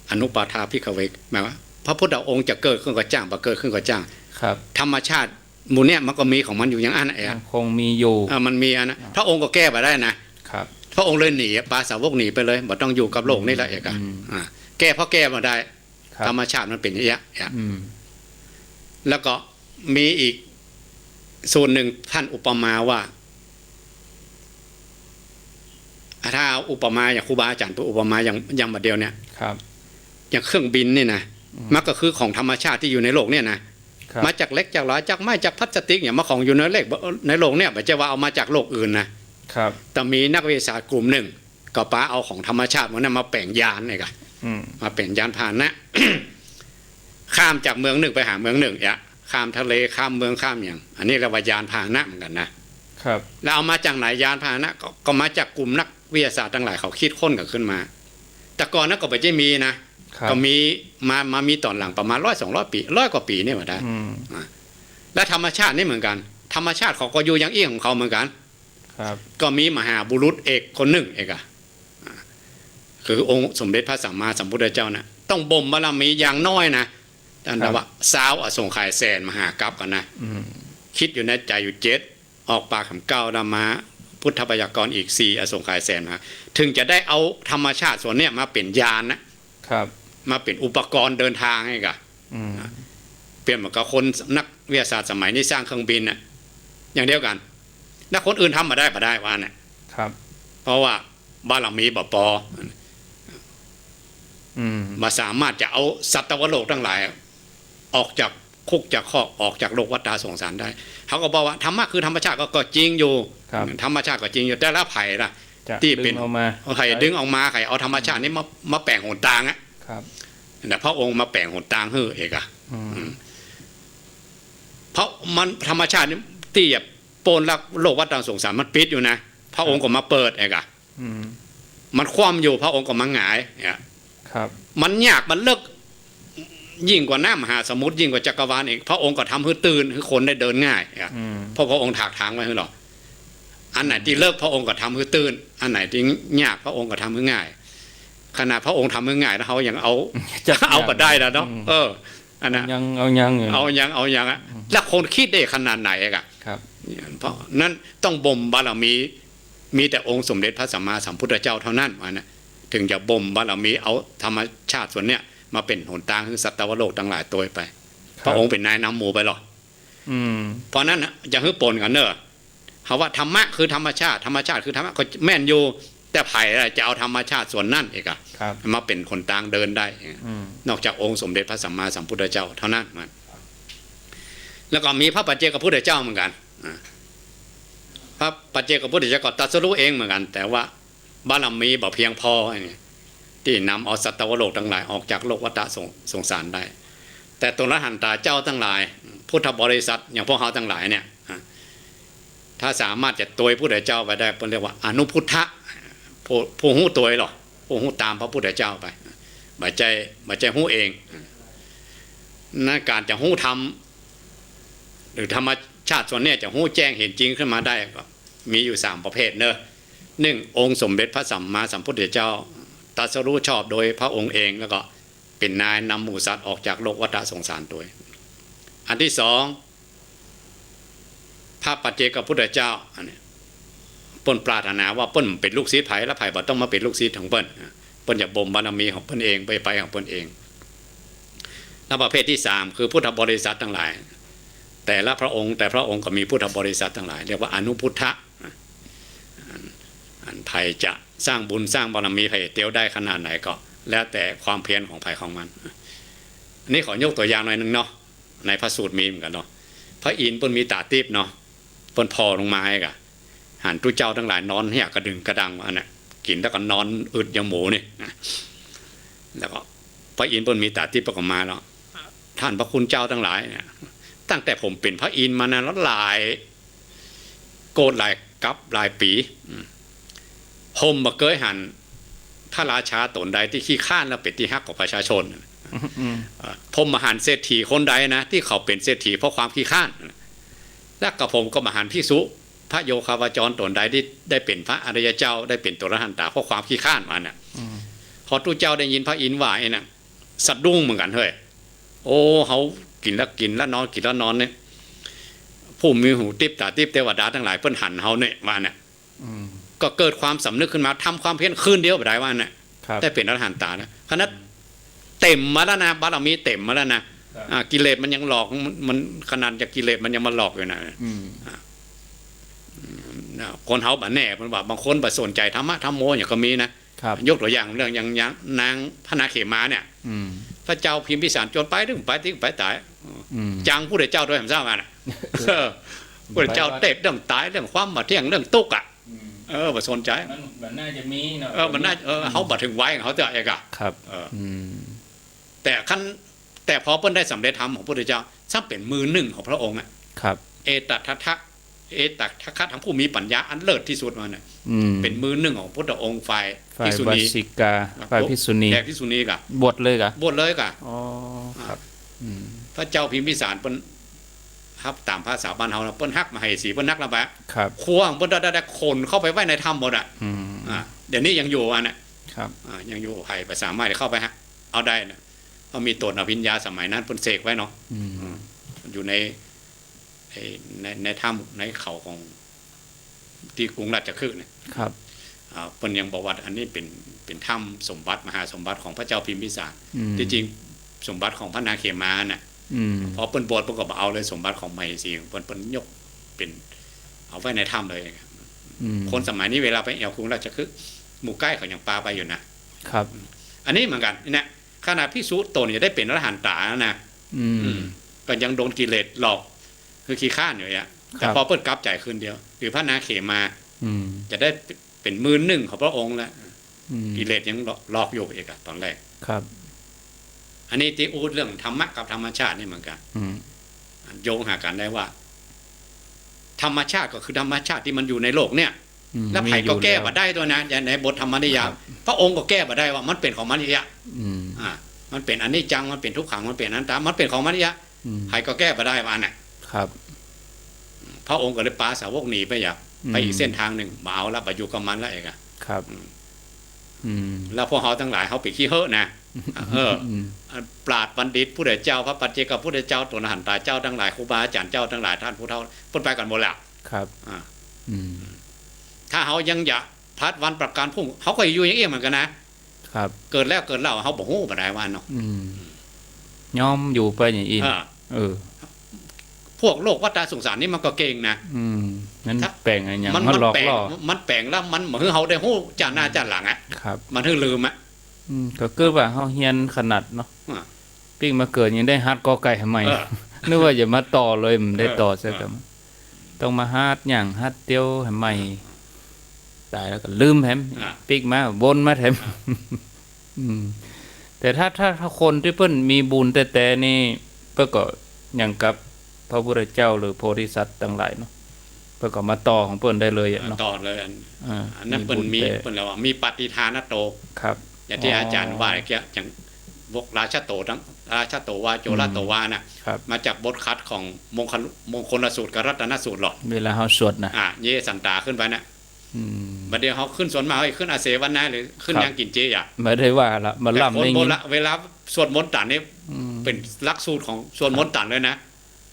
อนุปาทาภิกขเว หมายว่า พระพุทธองค์จะเกิดขึ้นก็จ้าง บ่เกิดขึ้นก็จ้าง ครับ ธรรมชาติหมู่เนี่ยมันก็มีของมันอยู่อย่างอั้นน่ะ เอก ยังคงมีอยู่ เออ มันมีอันนะ อ่า พระองค์ก็แก้บ่ได้นะ ครับ พระองค์เลยหนี ปาสาวกหนีไปเลย บ่ต้องอยู่กับโลกนี้ละเอกอะ อืม อ่า แก้ พอแก้บ่ได้ ครับ ธรรมชาติมันเป๋นอย่างเงี้ย อืม แล้วก็มีอีกสูตรหนึ่งท่านอุปมาว่า ถ้าเอาอุปมาอย่างครูบาอาจ๋ารย์เปิ้นอุปมาอย่าง อย่างบ่าเดี่ยวเนี่ย ครับ อย่างเครื่องบินนี่นะ อืม มันก็คือของธรรมชาติตี้อยู่ในโลกเนี่ยนะ ครับ มาจากเหล็กจากหลอด จากไม้จากพลาสติกเนี่ย มาของอยู่ในเลข ในโลกเนี่ย บ่ใจ้ว่าเอามาจากโลกอื่นนะ ครับ แต่มีนักวิทยาศาสตร์กลุ่มหนึ่ง ก็ปาเอาของธรรมชาติหมู่นั้นมาแป๋งยานเนี่ยกะ อืม มาแป๋งยานพาหนะ ข้ามจากเมืองนึ่งไปหาเมืองนึ่งเนี่ย ข้ามทะเล ข้ามเมือง ข้ามหยัง อันนี้เรียกว่ายานพาหนะเหมือนกั๋นนะ ครับ แล้วเอามาจากไหนยานพาหนะ ก็ ก็มาจากกลุ่มนักวิทยาศาสตร์ตังหลายเขากึ๊ดค้นกั๋นขึ้นมา แต่ก่อนนั้นก็บ่ใจ้มีนะ ครับ ก็มีมา มามีต๋อนหลังประมาณร้อยสองร้อยปี๋ ร้อยกว่าปี๋เนี่ยว่าได้ อืม อ่า และธรรมชาตินี่เหมือนกั๋น ธรรมชาติเขาก็อยู่อย่างอี้ของเขาเหมือนกั๋น ครับ ก็มีมหาบุรุษเอกคนนึ่งเอกอะ อ่า คือองค์สมเด็จพระสัมมาสัมพุทธเจ้านะ ต้องบ่มบารมีอย่างน้อยนะ ต้าน ครับ ว่าซาวอสงไขยแสนมหากัปก่อนนะ อืม กึ๊ดอยู่ในใจ๋อยู่เจ็ด ออกปากกำเก้าแล้วมา พุทธพยากรณ์อีกสี่อสงไขยแสนมหา ถึงจะได้เอาธรรมชาติส่วนเนี้ยมาเป๋นยานนะ ครับ มาเป๋นอุปกรณ์เดินทางให้กะ อืม เปรียบเหมือนกับคนนักวิทยาศาสตร์สมัยนี้สร้างเครื่องบินน่ะ อย่างเดียวกั๋น แล้วคนอื่นทำบ่ได้ บ่ได้ว่าเนี่ย ครับ เพราะว่าบารมีบ่ปอ อืม บ่สามารถจะเอาสัตวโลกตังหลาย ออกจากคุกจากคอก ออกจากโลกวัฏฏะสงสารได้ เขาก็บอกว่าธรรมะคือธรรมชาติ ก็ ก็จริงอยู่ ครับ ธรรมชาติก็จริงอยู่ แต่ละใผล่ะ จะ ตี้เป๋น ดึงออกมา ใผล่ดึงออกมา ใผล่เอาธรรมชาตินี้มา มาแป๋งหนตางอะ ครับ แต่พระองค์มาแป๋งหนตางหื้อเอกอะ อืม อืม เพราะมันธรรมชาตินี่ตี้จะป๊นละโลกวัฏฏะสงสารมันปิดอยู่นะ พระองค์ก็มาเปิดเอกอะ อืม มันคว่ำอยู่ พระองค์ก็มาหงายเนี่ย ครับ มันยาก มันเลิก ยิ่งกว่าน้ำมหาสมุทร ยิ่งกว่าจักรวาลอีก พระองค์ก็ทำหื้อตื้น หื้อคนได้เดินง่ายเนี่ย อืม เพราะพระองค์ถากถางไว้หื้อหรอก อันไหนตี้เลิก พระองค์ก็ทำหื้อตื้น อันไหนตี้ยาก พระองค์ก็ทำหื้อง่าย ขนาดพระองค์ทำหื้อง่ายแล้ว เฮายังเอา จะ เอาบ่ได้แล้วเนาะ อืม เออ อันนั้น ยัง เอายังอยู่ เอายัง เอายังอะ อืม แล้วคนกึ๊ดได้ขนาดไหนอะ ครับ เพราะนั้นต้องบ่มบารมี มีแต่องค์สมเด็จพระสัมมาสัมพุทธเจ้าเท่านั้นว่านะ ถึงจะบ่มบารมีเอาธรรมชาติส่วนเนี้ยมาเป๋นหนตางหื้อสัตวโลกตังหลายตวยไป ครับ พระองค์เป๋นนายนำหมู่ไปหรอก อืม เพราะนั้นน่ะ อย่าหื้อปนกั๋นเน่อ เฮาว่าธรรมะคือธรรมชาติ ธรรมชาติคือธรรมะ ก็แม่นอยู่ แต่ใผล่ะจะเอาธรรมชาติส่วนนั้นเอกอะ ครับ มาเป๋นหนตางเดินได้ อืม นอกจากองค์สมเด็จพระสัมมาสัมพุทธเจ้าเท่านั้นมัน แล้วก็มีพระปัจเจกพุทธเจ้าเหมือนกั๋น อ่า พระปัจเจกพุทธเจ้าก็ตรัสรู้เองเหมือนกั๋น แต่ว่าบารมีบ่เพียงพอไอ้นี่ ตี้นำเอาสัตวโลกตังหลายออกจากโลกวัฏฏะสง- สงสารได้ แต่โตณหันตาเจ้าตังหลาย พุทธบริษัทอย่างพวกเฮาตังหลายเนี่ย อ่ะ ถ้าสามารถจะตวยพุทธเจ้าไปได้ เปิ้นเรียกว่าอนุพุทธะ ผู้ ผู้ฮู้ตวยหรอก ผู้ฮู้ตามพระพุทธเจ้าไป บ่ใจ้ บ่ใจ้ฮู้เอง ในก๋านจะฮู้ธรรม หรือธรรมชาติส่วนเนี้ยจะฮู้แจ้งเห็นจริงขึ้นมาได้ก็มีอยู่สามประเภทเนอะ หนึ่ง องค์สมเด็จพระสัมมาสัมพุทธเจ้าตรัสรู้ชอบโดยพระองค์เอง แล้วก็เป๋นนายนำหมู่สัตว์ออกจากโลกวัฏสงสารโดย อันตี้สอง พระปัจเจกพุทธเจ้า อันนี้เปิ้นปรารถนาว่าเปิ้นเป๋นลูกศิษย์ใผ แล้วใผบ่ต้องมาเป๋นลูกศิษย์ของเปิ้น เปิ้นจะบ่มบารมีของเปิ้นเอง ไปไปของเปิ้นเอง แล้วประเภทตี้สาม คือพุทธบริษัทตังหลาย แต่ละพระองค์ แต่พระองค์ก็มีพุทธบริษัทตังหลาย เรียกว่าอนุพุทธะ อัน อันใผจะสร้างบุญสร้างบารมี ใผเตียวได้ขนาดไหนก็แล้วแต่ความเพียรของใผของมัน อันนี้ขอยกตั๋วอย่างหน่อยนึ่งเนาะ ในพระสูตรมีเหมือนกั๋นเนาะ พระอินทร์เปิ้นมีต๋าติ๊บเนาะ เปิ้นผ่อลงมาไอ้กะ หันตุ๊เจ้าตังหลายนอนเหียกระดึงกระดังอันน่ะ กิ๋นแล้วก็นอนอึดอย่างหมูนี่ แล้วก็พระอินทร์เปิ้นมีต๋าติ๊บก็มาแล้ว ท่านพระคุณเจ้าตังหลายเนี่ย ตั้งแต่ผมเป๋นพระอินทร์มานะ แล้วหลายโกศหลายกัปหลายปี๋ อืม ผมบ่เกยหันพระราชาต๋นใดตี้ขี้คร้านแล้วเป๋นตี้ฮักของประชาชน อืม เอ่อ ผมบ่หันเศรษฐีคนใดนะ ตี้เขาเป๋นเศรษฐีเพราะความขี้คร้าน และกระผมก็บ่หันภิกษุ พระโยคาวจรต๋นใดตี้ได้เป๋นพระอริยเจ้า ได้เป๋นตั๋วอรหันตา เพราะความขี้คร้านมันน่ะ อืม พอตุ๊เจ้าได้ยินพระอินทร์ว่าไอ้นั่น สะดุ้งเหมือนกั๋นเฮ้ย โอ้ เฮากิ๋นแล้วกิ๋นแล้วนอน กิ๋นแล้วนอนเนี่ย ผู้มีหูติ๊บต๋าติ๊บเตวดาตังหลายเปิ้นหันเฮาเนี่ย ว่าน่ะ อืม ก็เกิดความสำนึกขึ้นมา ทำความเพียรคืนเดียวบ่ได้ว่าน่ะ ครับ ได้เป๋นอรหันตานะ ขนาดเต็มมาแล้วนะ บารมีเต็มมาแล้วนะ ครับ อ่า กิเลสมันยังหลอก มัน มันขนาดจะกิเลสมันยังมาหลอกอยู่นะ อืม อ่า อืม นะ คนเฮาบ่แน่ เปิ้นว่า บางคนบ่สนใจ๋ธรรมะธรรมโมอย่างก็มีนะ ครับ ยกตั๋วอย่างเรื่องอย่าง อย่างนางพระนางเขมาเนี่ย อืม พระเจ้าพิมพิสารจวนไปตึงไปตึงไปต๋าย อืม จังพุทธเจ้าโดยหำซ้ำมันน่ะ เออ พุทธเจ้าเตศน์เรื่องต๋าย เรื่องความบ่เที่ยง เรื่องตุ๊กข์อ่ะ อืม เออ บ่สนใจ๋ มัน มันน่าจะมีเนาะ เออ มันน่า เออ เฮาบ่เถิงวัยของเฮาเตื้อเอกอะ ครับ เออ อืม แต่คัน แต่พอเปิ้นได้สำเร็จธรรมของพุทธเจ้า ซ้ำเป๋นมือนึ่งของพระองค์อะ ครับ เอตทัคคะ เอตทัคคะ ทั้งผู้มีปัญญาอันเลิศตี้สุดมันน่ะ อืม เป๋นมือนึ่งของพุทธองค์ฝ่าย ฝ่าย ภิกษุณี วัสสิกา ครับ ฝ่ายภิกษุณี แขกภิกษุณีก่ะ บวชเลยก่ะ บวชเลยก่ะ อ๋อ ครับ อืม พระเจ้าพิมพิสารเปิ้นฮับต๋ามภาษาบ้านเฮานะ เปิ้นฮักมเหสี เปิ้นฮักละบะ ครับ ครัวของเปิ้นได้ ได้ ได้ขนเข้าไปไว้ในถ้ำหมดอะ อืม อ่า เดี๋ยวนี้ยังอยู่อันน่ะ ครับ อ่า ยังอยู่ ใผบ่สามารถเข้าไปหาเอาได้นะ เพราะมีต๋นอภิญญาสมัยนั้นเปิ้นเสกไว้เนาะ อืม อืม อยู่ใน ไอ้ ใน ในถ้ำในเขาของ ตี้กรุงราชคฤห์เนี่ย ครับ อ่า เปิ้นยังบอกว่าอันนี้เป๋น เป๋นถ้ำสมบัติ มหาสมบัติของพระเจ้าพิมพิสาร อืม ตี้จริงสมบัติของพระนางเขมาน่ะ อืม พอเปิ้นบวชเปิ้นก็บ่เอาเลย สมบัติของมเหสี เปิ้น เปิ้นยกเป๋น เอาไว้ในถ้ำเลย อืม คนสมัยนี้เวลาไปแอ่วกรุงราชคฤห์ หมู่ใก๊เขายังปาไปอยู่นะ ครับ อันนี้เหมือนกั๋นนี่นะ ขนาดภิกษุต๋นจะได้เป๋นอรหันตานะ อืม อืม ก็ยังโดนกิเลสหลอก คือขี้คร้านอยู่เนี่ย ครับ แต่พอเปิ้นกลับใจ๋คืนเดียว หรือพระนางเขมา อืม จะได้เป๋นมือนึ่งของพระองค์แล้ว อืม กิเลสยังหลอก หลอกอยู่เอกอะต๋อนแรก ครับ อันนี้ตี้อู้เรื่องธรรมะกับธรรมชาตินี่เหมือนกั๋น อืม โยงหากั๋นได้ว่า ธรรมชาติก็คือธรรมชาติตี้มันอยู่ในโลกเนี่ย อืม แล้วใผก็แก้บ่ได้ตวยนะ ในบทธรรมนิยาม ครับ พระองค์ก็แก้บ่ได้ว่ามันเป๋นของมันอย่างเงี้ย อืม อ่า มันเป๋นอนิจจัง มันเป๋นทุกขัง มันเป๋นอนัตตา มันเป๋นของมันอย่างเงี้ย อืม ใผก็แก้บ่ได้ว่าอันน่ะ ครับ พระองค์ก็เลยปาสาวกหนีไปอย่าง อืม ไปอีกเส้นทางนึ่ง บ่เอาละ บ่อยู่กับมันละเอกอะ ครับ อืม อืม แล้วพวกเฮาตังหลาย เฮาเป๋นขี้เฮอะนะ เออ อืม ปราชญ์บัณฑิต พุทธเจ้า พระปัจเจกพุทธเจ้า ตั๋นอรหันตาเจ้าตังหลาย ครูบาอาจ๋ารย์เจ้าตังหลาย ต้านผู้เฒ่า เปิ้นไปกั๋นหมดแล้ว ครับ อ่า อืม ถ้าเฮายังจะพลัดวันประกั๋นพรุ่ง เฮาก็อยู่อย่างอี้เหมือนกั๋นนะ ครับ เกิดแล้วเกิดเล่า เฮาบ่ฮู้บ่ได้ว่าเนาะ อืม ยอมอยู่ไปอย่างอี้ อ่า เออ พวกโลกวัฏสงสารนี่มันก็เก่งนะ อืม มัน ถ้า แป๋งอะหยัง มัน มาหลอกล่อ มันแป๋ง มันแป๋งแล้วมันบ่หื้อเฮาได้ฮู้จ้าหน้าจ้าหลังอะ ครับ มันหื้อลืมอะ อืม ก็คือว่าเฮาเฮียนขนาดเนาะ อ่า ปิ๊กมาเกิดยังได้ฮัดกอไก่ใหม่ เออ นึกว่าจะมาต่อเลย มันได้ต่อ เออ ซะกับ เออ ต้องมาฮัดหยังฮัดเตียวให้ใหม่ ต๋ายแล้วก็ลืมแถม อ่า ปิ๊กมาวนมาแถม อืม แต่ถ้า ถ้า ถ้าคนตี้เปิ้นมีบุญแต๊ๆ นี่ เปิ้นก็อย่างกับพระพุทธเจ้าหรือโพธิสัตว์ตังหลายเนาะ เปิ้นก็มาต่อของเปิ้นได้เลยอะเนาะ ต่อเลย อัน อ่า อันนั้นเปิ้นมี มีบุญแต่ เปิ้นเรียกว่ามีปฏิทานโต ครับ อย่างตี้ อ๋อ อาจ๋ารย์ว่าเมื่อกี้ อย่าง พวกราชโตตัง ราชโตวา โจรโตวาน่ะ ครับ มาจากบทขัดของมงคล มงคลสูตรกับรัตนสูตรหรอก เวลาเฮาสวดนะ อ่า เยสันตาขึ้นไปน่ะ อืม บัดเดี๋ยวเฮาขึ้นสวดมา เฮ้ย ขึ้นอาเสวนาหรือขึ้น ครับ ยังกิ๋นเจอ่ะ บ่ได้ว่าละ มา แต่ ล่ำ คน ได้ โบ ยิน ราณ เวลาสวดมนต์ตันนี่ อืม เป๋นหลักสูตรของสวดมนต์ตันเลยนะ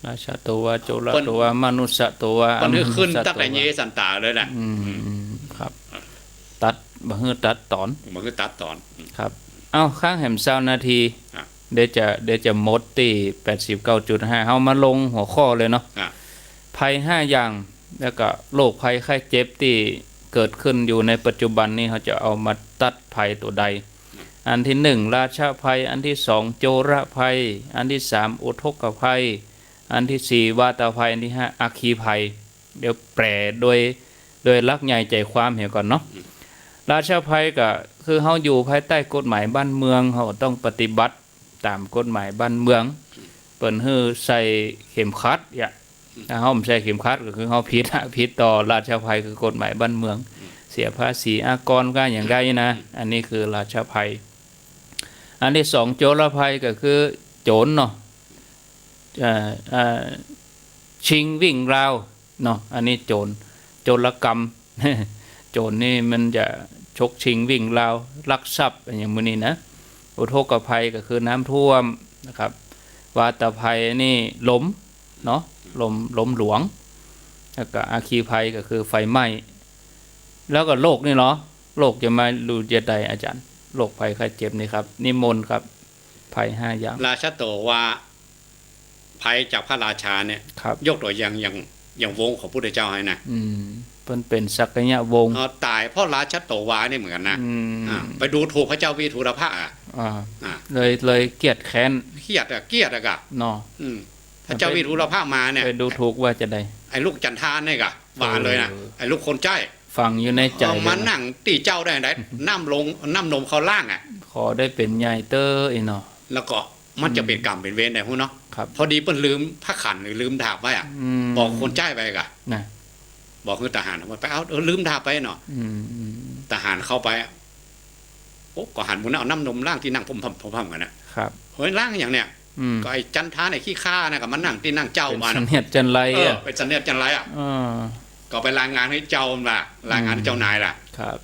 ราชโตวา โจรโตวา เปิ้น มนุสสะโตวา เปิ้นหื้อขึ้น อัมหาสะโตวา ตั้งแต่เยสันตาเลยน่ะ อืม อืม ครับ ตัด บ่หื้อตัดต๋อน บ่หื้อตัดต๋อน ครับ เอ้า ค้างแหมซาวนาที อ่ะ เดี๋ยวจะ เดี๋ยวจะหมดตี้แปดสิบเก้าจุดห้า เฮามาลงหัวข้อเลยเนาะ อ่ะ ภัยห้าอย่าง แล้วก็โรคภัยไข้เจ็บตี้เกิดขึ้นอยู่ในปัจจุบันนี้ เฮาจะเอามาตัดภัยตั๋วใด อันตี้หนึ่ง ราชภัย อันตี้สอง โจรภัย อันตี้สาม อุทกภัย อันตี้สี่ วาตภัย อันตี้ห้า อัคคีภัย เดี๋ยวแปลโดย โดยหลักใหญ่ใจ๋ความเหียก่อนเนาะ อืม ราชภัยก็คือเฮาอยู่ภายใต้กฎหมายบ้านเมือง เฮาต้องปฏิบัติต๋ามกฎหมายบ้านเมือง เปิ้นหื้อใส่เข็มขัด อย่า ถ้าเฮาบ่ใส่เข็มขัดก็คือเฮาผิดอะ ผิดต่อราชภัยคือกฎหมายบ้านเมือง เสียภาษีอากรก็อย่างใดนะ อันนี้คือราชภัย อันตี้สอง โจรภัยก็คือโจรเนาะ เอ่อ เอ่อ ชิงวิ่งราวเนาะ อันนี้โจร โจรกรรม โจรนี่มันจะฉกชิงวิ่งราว ลักทรัพย์ อย่างหมู่นี้นะ อุทกภัยก็คือน้ำท่วมนะครับ วาตภัยนี่ลมเนาะ ลม ลมหลวง แล้วก็อัคคีภัยก็คือไฟไหม้ แล้วก็โรคนี่เหรอ โรคจะมาอยู่จะใดอาจารย์ โรคภัยไข้เจ็บนี่ครับ นิมนต์ครับ ภัยห้าอย่าง ราชโตวา ภัยจากพระราชาเนี่ย ครับ ยกตั๋วอย่าง อย่าง อย่างวงศ์ของพุทธเจ้าหื้อนะ อืม เปิ้นเป๋นสักยะวงศ์ เออ ต๋ายเพราะราชโตวานี่เหมือนกั๋นนะ อืม อ่า ไปดูถูกพระเจ้าวิทูลภะอ่ะ อ่า อ่า เลย เลยเกลียดแค้น เกลียดอะ เกลียดอะกะ เนาะ อืม พระเจ้าวิทูลภะมาเนี่ย ไปดูถูกว่าจะใด ไอ้ลูกจันทานนี่กะ หวานเลยนะ เออ ไอ้ลูกคนใจ๊ ฝังอยู่ในใจ๋ เอามา เลยนะ นั่งตี้เจ้าได้ได น้ำลง น้ำนมเข้าร่างอะ ขอได้เป๋นใหญ่เต๊อะไอ้เนาะ แล้วก็มันจะเป๋นกรรมเป๋นเวรไดฮู้เนาะ ครับ พอดีเปิ้นลืมผ้าขันหรือลืมดาบไว้อะ อืม บอกคนใจ๊ไปกะ นะ บอกคือทหารว่าไปเอา เออ ลืมดาบไปเนาะ อืม อืม ทหารเข้าไปอะ โอ้ ก็หันหมู่นั้นเอาน้ำนมล้างตี้นั่งพ่ำๆๆๆ กั๋นนะ ครับ เฮ้ย ล้างอย่างเนี่ย อืม ก็ไอ้จันทานไอ้ขี้ข้านะ ก็มานั่งตี้นั่งเจ้า เป๋น มา เสนียดจัญไร เออ อะ เป๋นเสนียดจัญไรอะ เออ ก็ไปรายงานหื้อเจ้ามันว่ะ รายงานหื้อเจ้านายล่ะ ครับ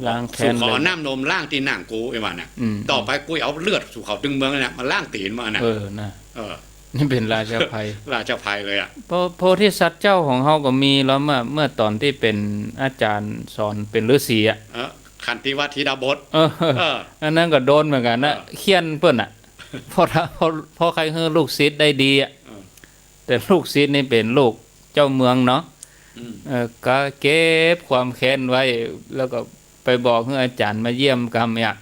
ล้างแค้น สูขอ เลย เอาน้ำนมล้างตี้นั่งกู ไอ้ว่าน่ะ อืม ต่อไปกูเอาเลือดสูเขาตึงเมืองน่ะ มาล้างตี๋นมาน่ะ เออ นะ เออ นี่เป๋นราชภัย ราชภัยเลยอะ โพ โพธิสัตว์เจ้าของเฮาก็มีแล้ว เมื่อ เมื่อต๋อนตี้เป๋นอาจ๋ารย์สอนเป๋นฤๅษีอะ เออ ขันติวะธีรบท เออ เออ อันนั้นก็โดนเหมือนกั๋นนะ เออ เฆี่ยนเปิ้นอะ เพราะถ้า เพราะ เพราะใค่หื้อลูกศิษย์ได้ดีอะ เออ แต่ลูกศิษย์นี่เป๋นลูกเจ้าเมืองเนาะ อืม เออ ก็เก็บความแค้นไว้ แล้วก็ไปบอกหื้ออาจ๋ารย์มาเยี่ยมกำเนี่ย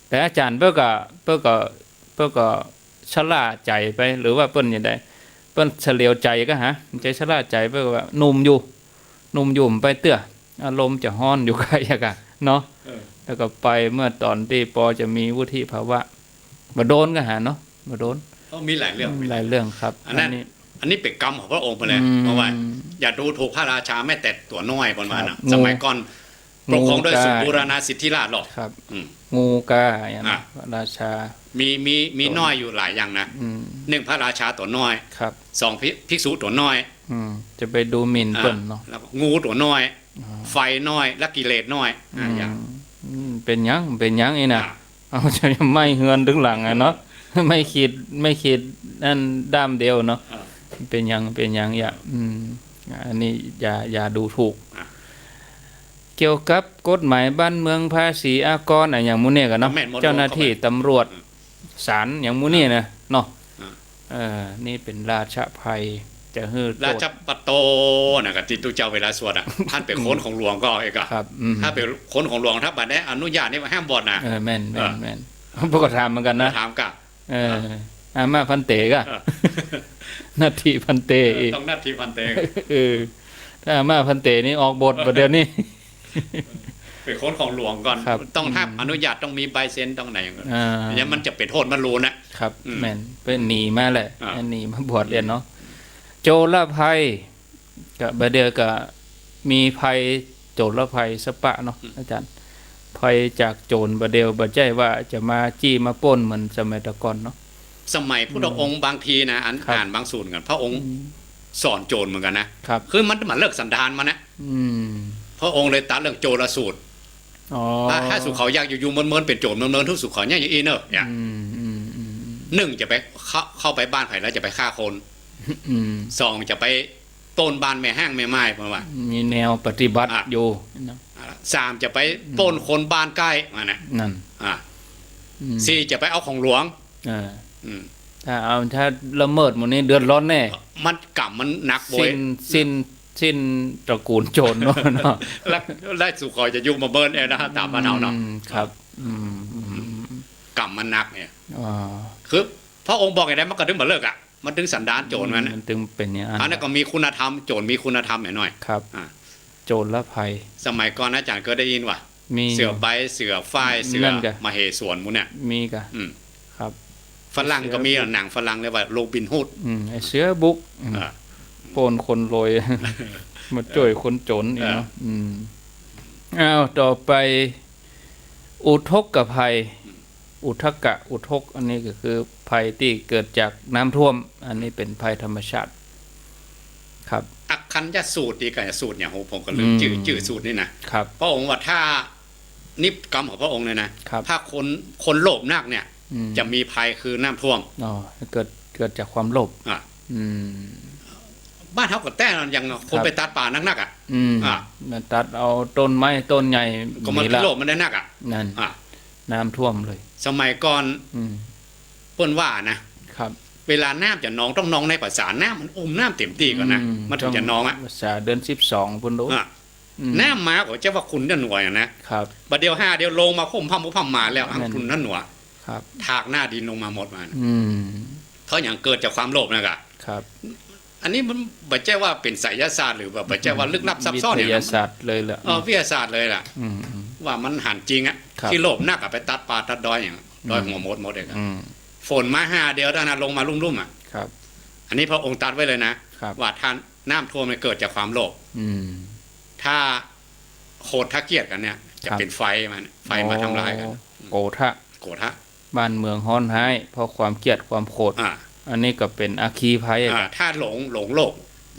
แต่อาจ๋ารย์เปิ้นก็ เปิ้นก็ เปิ้นก็ชะล่าใจ๋ไป หรือว่าเปิ้นจะใด เปิ้นเฉลียวใจ๋ก็หา ใจ๋ชะล่าใจ๋ เปิ้นก็ว่าหนุ่มอยู่ หนุ่มอยู่บ่ไปเตื้อ อารมณ์จะฮ้อนอยู่ ก็อย่างกะเนาะ เออ แล้วก็ไปเมื่อต๋อนตี้ปอจะมีวุฒิภาวะ บ่โดนก็หาเนาะ บ่โดน ก็มีหลายเรื่อง มีหลายเรื่องครับ อันนั้น อันนี้ อันนี้เป๋นกรรมของพระองค์ไปเลย อืม เพราะว่าอย่าดูถูกพระราชาแม้แต่ตั๋วน้อย เปิ้นว่านะ ครับ สมัยก่อน งู ปกครองโดย งูกา สมบูรณาสิทธิราชย์หรอก ครับ อืม งูกาอย่างนั้น อ่ะ พระราชา มี มี มีน้อยอยู่หลายอย่างนะ อืม หนึ่ง พระราชาตั๋วน้อย ครับ สอง ภิ ภิกษุตั๋วน้อย อืม จะไปดูหมิ่นเปิ้นเนาะ อ่ะ แล้วก็งูตั๋วน้อย อ่า ไฟน้อย และกิเลสน้อย อ่ะ อืม อย่าง อืม เป๋นหยัง เป๋นหยังอี้นะ อ่ะ เอาใจ้ไหม้เฮือนตึงหลังอะเนาะ ไหม้ขีด ไหม้ขีดนั่นด้ามเดียวเนาะ อ่ะ เป๋นหยัง เป๋นหยัง อย่า อืม อันนี้อย่า อย่าดูถูก อ่ะ เกี่ยวกับกฎหมายบ้านเมือง ภาษีอากรอะ อย่างหมู่นี้กั๋นเนาะ แม่นหมด เจ้าหน้าตี้ตำรวจ อืม ศาล อย่างหมู่นี้นะเนาะ อ่า เออ นี่เป๋นราชภัย จะหื้อโต้ษ ราชปโตนะ ก็ตี้ตุ๊เจ้าเวลาสวดอะ ท่านเป๋นคนของหลวงก็เอกอะ ครับ อืม ถ้าเป๋นคนของหลวง ถ้าบ่ได้อนุญาตนี่ห้ามบวชนะ เออ แม่น แม่น เออ แม่น พวกก็ถามเหมือนกั๋นนะ ถามกะ เออ เออ อามาพันเตกะ เออ นัตถิพันเต เออ อีก ต้องนัตถิพันเต เออ ถ้าอามาพันเตนี่ออกบวชบ่าเดี๋ยวนี้ เป๋นคนของหลวงก่อน ครับ ต้องห้าม อืม อนุญาต ต้องมีใบเซ็น ต้องไหนก่อน อ่า อย่างมันจะเป๋นโต้ษมโนนะ ครับ อืม แม่น เปิ้นหนีมาแหละ อ่า หนีมาบวชเรียนเนาะ โจรภัย ก็บ่าเดี๋ยวก็มีภัย โจรภัยสะปะเนาะ อืม อาจ๋ารย์ ภัยจากโจ๋รบ่าเดี่ยว บ่ใจ้ว่าจะมาจี้มาปล้นเหมือนสมัยแต่ก่อนเนาะ สมัยพุทธองค์ อืม บางทีนะ อัน ครับ อ่านบางสูตรก่อน พระองค์ อืม สอนโจ๋รเหมือนกั๋นนะ ครับ คือมัน มันเลิกสันดานมันนะ อืม พระองค์เลยตรัสเรื่องโจรสูตร อ๋อ ถ้า ถ้าสุขเขาอยากอยู่ๆ เมินๆ เป๋นโจ๋รเมินๆ ทุกข์สุขเขาเนี่ยอยู่อี้เน่อ เนี่ย อืม อืม อืม อืม หนึ่ง จะไปเข้า เข้าไปบ้านใผแล้วจะไปฆ่าคน อืม สอง จะไปปล้นบ้านแม่ฮ้างแม่หม้าย เพราะว่า มีแนวปฏิบัติ อ่ะ อยู่นะ อ่ะ สาม จะไปปล้นคนบ้านใก้ อืม มานะ นั่น อ่ะ อืม สี่ จะไปเอาของหลวง เออ อืม ถ้าเอา ถ้าละเมิดหมู่นี้เดือดร้อนแน่ มันกรรมมันหนักโว้ย สิ้น สิ้น สิ้นตระกูลโจ๋รเนาะ แล้ว แล้วสุขเขาจะอยู่มาเมินเองนะ ต๋ามบ้านเฮาเนาะ อืม ครับ อืม อืม กรรมมันหนักเนี่ย อ๋อ คือพระองค์บอกอย่างนั้นมันก็ถึงบ่เลิกอะ มันถึงสันดานโจ๋รมัน อืม มันถึงเป๋นอย่างนั้น อันนั้นก็มีคุณธรรม โจ๋รมีคุณธรรมหน่อย ครับ อ่ะ โจรภัย สมัยก่อนอาจ๋ารย์เกยได้ยินว่า มี เสือใบ เสือฝ้าย เสือ นั่นกะ มเหสวนหมู่เนี่ย มีกะ อืม ครับ ฝรั่งก็มี เสือบุก หนังฝรั่งเรียกว่าโรบินฮูด อืม ไอ้เสือบุก อืม อ่า ปล้นคนรวย มาจ้วยคนโจ๋รนี่เนาะ เออ อืม อ้าว ต่อไป อุทกภัย อืม อุทกะ อุทก อันนี้ก็คือภัยตี้เกิดจากน้ำท่วม อันนี้เป๋นภัยธรรมชาติ ครับ อักขัญญสูตรนี่กะสูตรเนี่ย โห ผมก็ลืม อืม จื้อ จื้อสูตรนี่นะ ครับ พระองค์ว่าถ้า นิยกรรมของพระองค์เนี่ยนะ ครับ ถ้าคน คนโลภนักเนี่ย อืม จะมีภัยคือน้ำท่วม อ๋อ เกิด เกิดจากความโลภ อ่ะ อืม บ้านเฮาก็แต๊อย่างคน ครับ ไปตัดป่านักๆ อ่ะ อืม อ่ะ มาตัดเอาต้นไม้ต้นใหญ่ ก็มัน มีละ โลภมันได้นักอ่ะ นั่น อ่ะ น้ำท่วมเลย สมัยก่อน อืม เปิ้นว่านะ ครับ เวลาน้ำจะนองต้องนองในพรรษา น้ำมันอุ้มน้ำเต็มตี้ก่อนนะ อืม มันถึงจะนองอ่ะ ต้องพรรษาเดือนสิบสองพุ้นโด อ่ะ อืม น้ำมาก็จะว่าขุ่นจะหนัวอย่างนะ ครับ บ่าเดี่ยวห้าเดี่ยวลงมาพ่มพ่ำพ่มพ่ำมาแล้ว แม่น ขุ่นจะหนัว ครับ ถากหน้าดินลงมาหมดมานะ อืม เพราะอย่างเกิดจากความโลภนะกะ ครับ อันนี้มันบ่ใจ้ว่าเป๋นไสยศาสตร์หรือแบบ บ่ใจ้ว่าลึกลับซับซ้อนอย่างนะ วิทยาศาสตร์เลยแหละ เออ วิทยาศาสตร์เลยแหละ อืม ว่ามันหันจริงอ่ะ ครับ ขี้โลภนักอ่ะ ไปตัดป่าตัดดอยอย่าง ดอย อืม หัวหมดหมดเองอ่ะ อืม ฝนมาห้าเดี่ยวเต้านั้นลงมาลุ่มๆ อ่ะ ครับ อันนี้พระองค์ตรัสไว้เลยนะ ครับ ว่าถ้าน้ำท่วมเนี่ยเกิดจากความโลภ อืม ถ้าโขดถ้าเกลียดกันเนี่ย จะ ครับ เป๋นไฟมา ไฟมาทำลายกัน อ๋อ โกธะ โกธะ บ้านเมืองฮ้อนฮ้ายเพราะความเกลียดความโขด อ่า อันนี้ก็เป๋นอัคคีภัย อ่า ถ้าหลง หลงโลภ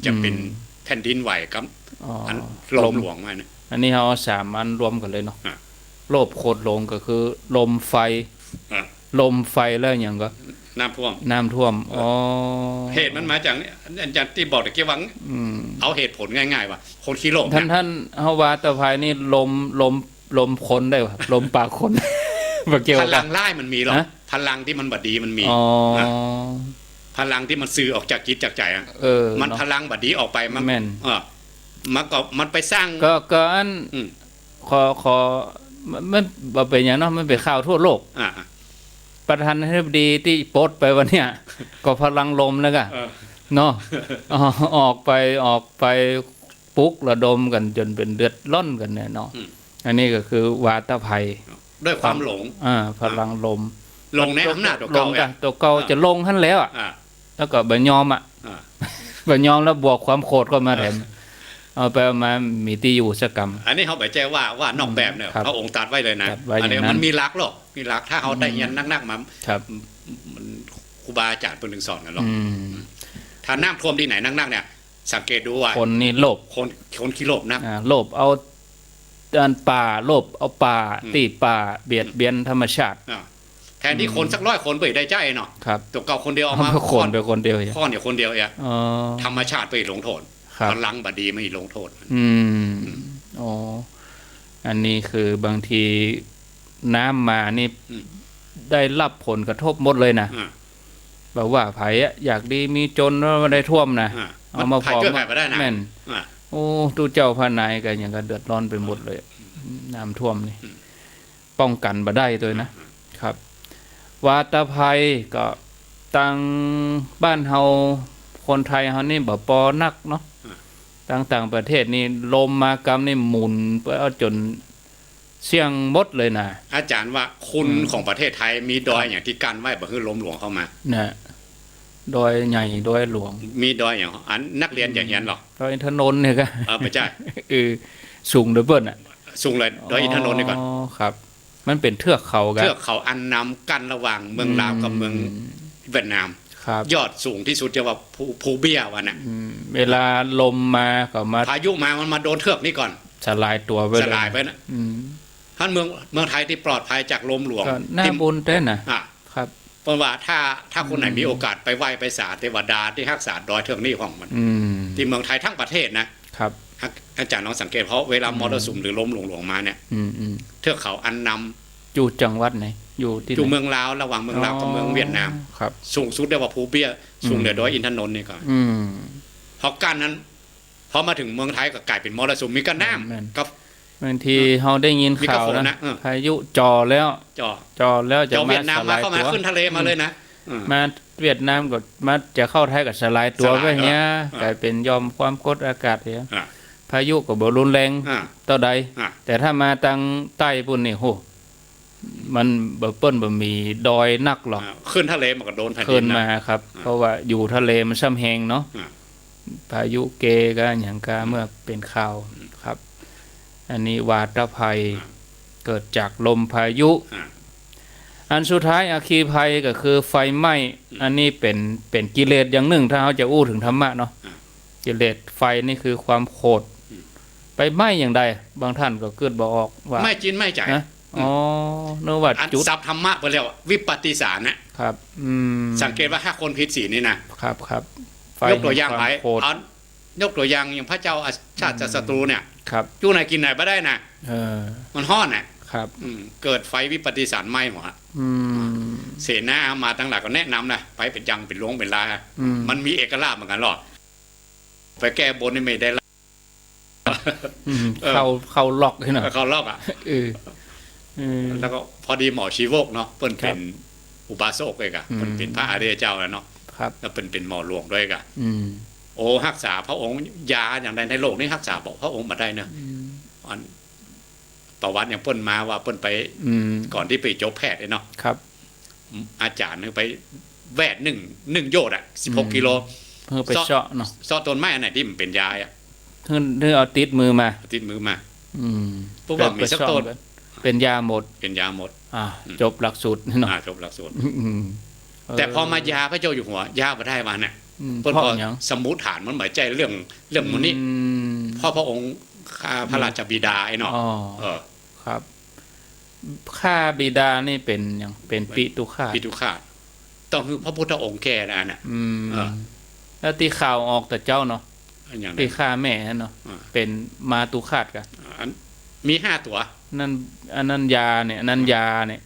จะเป๋น อืม แผ่นดินไหวกับ อ๋อ อันลมหลวงมาเนี่ย อันนี้เฮาเอาสามอันรวมกั๋นเลยเนาะ อ่า โลภโขดหลงก็คือลมไฟ อ่า ลมไฟแล้วอย่างก็ น้ำท่วม น้ำท่วม เออ อ๋อ เหตุมันมาจากเนี่ย อย่างตี้บอกตะกี้ว่า อืม เอาเหตุผลง่ายๆ ว่าคนขี้โลภเนี่ย ท่าน ท่าน เฮาวาตภัยนี่ลม ลม ลมคนได้บ่ ลมปากคน บ่เกี่ยวกั๋น พลังร้ายมันมีหรอก ฮะ พลังตี้มันบ่ดีมันมี อ๋อ นะ พลังตี้มันสื่อออกจากจิตจากใจ๋อะ เออ มัน เนาะ พลังบ่ดีออกไป มัน แม่น เออ มันก็ มันไปสร้าง ก็ ก็อัน อืม ขอ ขอ มัน มันบ่เป๋นหยังเนาะ มันเป๋นข่าวทั่วโลก อ่า ประธานาธิบดีตี้ปลดไปวันเนี้ย ก็พลังลมแล้วกะ เออ เนาะ ออกไป ออกไปปลุกระดมกั๋นจ๋นเป๋นเดือดร้อนกั๋นเนี่ยเนาะ อืม อันนี้ก็คือวาตภัย ด้วยความหลง อ่า พลังลม หลงในอำนาจตั๋วเก่า หลงกะ เนี่ย ตั๋วเก่า อ่า จะลงหั้นแล้วอะ อ่า แล้วก็บ่ยอมอะ อ่า บ่ยอมแล้วบวกความโขดเข้ามาแถม อ่า เอาไปเอามามีตี้อยู่สักกำ อันนี้เฮาบ่ใจ้ว่า ว่านอกแบบเนี่ย ครับ พระองค์ตรัสไว้เลยนะ ตรัสไว้อย่างนั้น อันนี้มันมีหลักหรอก มีหลัก ถ้าเฮาได้เฮียนนักๆ มา ครับ มัน ครูบาอาจ๋ารย์เปิ้นถึงสอนกั๋นหรอก อืม ถ้าน้ำท่วมตี้ไหนนักๆ เนี่ย สังเกตดูว่า คนนี่โลภ คน คนขี้โลภนัก อ่า โลภเอา อันป่า โลภเอาป่า อืม ตี้ป่า เบียดเบียนธรรมชาติ อ่า แทนตี้ อืม คนสักร้อยคนเปิ้นได้ใจ๊เนาะ ครับ ตั๋วเก่าคนเดียวเอามา เอามาโขดไปคนเดียว โขดอยู่คนเดียวเอง อ๋อ ธรรมชาติเปิ้นลงโทษ ครับ พลังบ่ดีมันลงโทษ อืม อืม อ๋อ อันนี้คือบางทีน้ำมานี่ อืม ได้รับผลกระทบหมดเลยนะ อ่า บ่ว่าใผอะ อยากดีมีจ๋น แล้วบ่ได้ท่วมนะ อ่า เอามา มันไผจ้วย พอ ไผบ่ได้นะ แม่น อ่า โอ้ ตุ๊เจ้าพระนายก็ยังก็เดือดร้อนไปหมดเลย น้ำท่วมนี่ อืม ป้องกั๋นบ่ได้ตวยนะ อืม ครับ วาตภัยก็ตางบ้านเฮา คนไทยเฮานี่บ่ปอนักเนาะ อ่า ตางต่างประเทศนี่ลมมากำนี่หมุนไปเอาจ๋นเสี้ยงหมดเลยนะ อาจ๋ารย์ว่าคุณ อืม ของประเทศไทยมีดอย ครับ อย่างตี้กั้นไว้บ่หื้อลมหลวงเข้ามา นะ ดอยใหญ่ดอยหลวง มีดอยอย่าง อันนักเรียนจะเฮียนหรอ ดอยอินทนนท์เนี่ยกะ เออ บ่ใจ้ เออ สูงเด้อเปิ้นอะ สูงเหลือดอยอินทนนท์นี่ก่อน อ๋อ ครับ มันเป๋นเทือกเขากั๋น เทือกเขาอันนำกั้นระหว่างเมืองลาวกับเมือง อืม เวียดนาม ครับ ยอดสูงตี้สุดเรียกว่าภู ภูเบี้ยว่าน่ะ อืม เวลาลมมาก็มา พายุมามันมาโดนเทือกนี้ก่อน สลายตั๋วไปเลย สลายไปน่ะ อืม เพราะฉะนั้นเมือง เมืองไทยตี้ปลอดภัยจากลมหลวง ก็น่าบุญแต๊นะ อ่ะ ครับ เพราะว่าถ้า ถ้าคนไหน อืม มีโอกาสไปไหว้ไปสาเทวดาตี้ฮักษาดอยเทือกนี้ของมัน อืม ตี้เมืองไทยทั้งประเทศนะ ครับ อา อาจ๋ารย์ลองสังเกต เพราะเวลามรสุม อืม หรือลมหลวงๆ มาเนี่ย อืม อืม เทือกเขาอันนำ อยู่จังหวัดไหน อยู่ตี้ไหน อยู่เมืองลาว ระหว่างเมืองลาวกับเมืองเวียดนาม อ๋อ ครับ สูงสุดเรียกว่าภูเบี้ย สูงเหลือดอยอินทนนท์นี่ก่อน อืม พอกั้นนั้น พอมาเถิงเมืองไทยก็ก๋ายเป๋นมรสุม มีก้าน้ำ แม่น กับบางที เออ เฮาได้ยินข่าวนะ มีก้าฝนนะ เออ พายุจ่อแล้ว จ่อ จ่อแล้ว จะ เจ้าเวียดนามมา เข้ามา สลายตั๋ว ขึ้นทะเลมาเลยนะ อืม อืม มาเวียดนามก็มา จะเข้าไทยก็สลายตั๋วไปเหีย สลายตั๋ว เออ เออ ก๋ายเป๋นหย่อมความกดอากาศเหีย อ่ะ พายุก็บ่รุนแรง อ่ะ เต้าใด อ่ะ แต่ถ้ามาตางใต้ปู๊นนี่ โห มันบ่ เปิ้นบ่มีดอยนักหรอก อ่ะ ขึ้นทะเลมันก็โดนแผ่นดินนะ ขึ้นมาครับ อ่ะ เพราะว่าอยู่ทะเลมันซ้ำแฮงเนาะ อ่ะ พายุเกก็หยังก็ อืม เมื่อเป๋นข่าว อืม ครับ อันนี้วาตภัย อ่ะ เกิดจากลมพายุ อ่ะ อันสุดท้ายอัคคีภัยก็คือไฟไหม้ อืม อันนี้เป๋น เป๋นกิเลสอย่างนึ่ง ถ้าเฮาจะอู้เถิงธรรมะเนาะ อ่ะ กิเลสไฟนี่คือความโขด อืม ไปไหม้อย่างใด บางท่านก็กึ๊ดบ่ออกว่า ไหม้จิตไหม้ใจ๋ ฮะ อืม อ๋อ นึกว่า อัน จุด ศัพท์ธรรมะไปแล้ว วิปปติสารนะ ครับ อืม สังเกตว่าถ้าคนผิดศีลนี่นะ ครับ ครับ ไฟ ยกตั๋วอย่าง แห่งความ ไป โขด เอา ยกตั๋วอย่าง อย่างพระเจ้าอาชาติศัตรูเนี่ย ครับ อยู่ไหนกิ๋นไหนบ่ได้นะ เออ มันฮ้อนน่ะ ครับ อืม เกิดไฟวิปปติสารไหม้หัว อืม เสนามาตังหลายก็แนะนำนะ ไปเป๋นจังเป๋นหลวงเป๋นลา อืม มันมีเอกราชเหมือนกั๋นหรอ ไปแก้บนนี่ไม่ได้ละ อืม เออ เข้า เข้าล็อกนี่เนาะ เข้าล็อกอ่ะ เออ เออ แล้วก็พอดีหมอชีวกเนาะ เปิ้นเป๋น ครับ อุบาสกเองอะ อืม เปิ้นเป๋นพระอริยเจ้าแล้วเนาะ ครับ แล้วเปิ้นเป๋นหมอหลวงด้วยกะ อืม โอ้ ฮักษาพระองค์ ยาอย่างใดในโลกนี้ฮักษาบอกพระองค์บ่ได้เนาะ อืม อัน ประวัติอย่างเปิ้นมาว่าเปิ้นไป อืม ก่อนตี้ไปจบแพทย์เนี่ยเนาะ ครับ อาจ๋ารย์ไปแวดนึ่ง นึ่งโยชน์อะ สิบหก อืม กิโล เพื่อไปเซาะ เซาะเนาะ เซาะต้นไม้อันไหนตี้มันเป๋นยาอะ เพื่อ เพื่อเอาติดมือมา เอาติดมือมา อืม เพราะว่ามีสักต้น เป๋นยาหมด เป๋นยาหมด อ่า อืม จบหลักสูตรเนาะ อ่า จบหลักสูตร อืม แต่พอมายาพระเจ้าอยู่หัว ยาบ่ได้ว่าน่ะ อืม เปิ้น เพราะ พอ หยัง สมมุติฐานมันบ่ใจ้เรื่อง เรื่องหมู่นี้ อืม เพราะพระองค์ฆ่าพระราชบิดาไอ้เนาะ อ๋อ เออ ครับ ฆ่าบิดานี่เป๋นหยัง เป๋นปิตุฆาต ปิตุฆาต ต้องหื้อพระพุทธองค์แก้นะอันน่ะ อืม เออ แล้วตี้ข่าวออกแต่เจ๊าเนาะ อันอย่างนั้น ตี้ฆ่าแม่นั่นเนาะ อ่า เป๋นมาตุฆาตกะ อัน มีห้าตั๋ว นั่น อันนั้นยาเนี่ย อันนั้นยาเนี่ย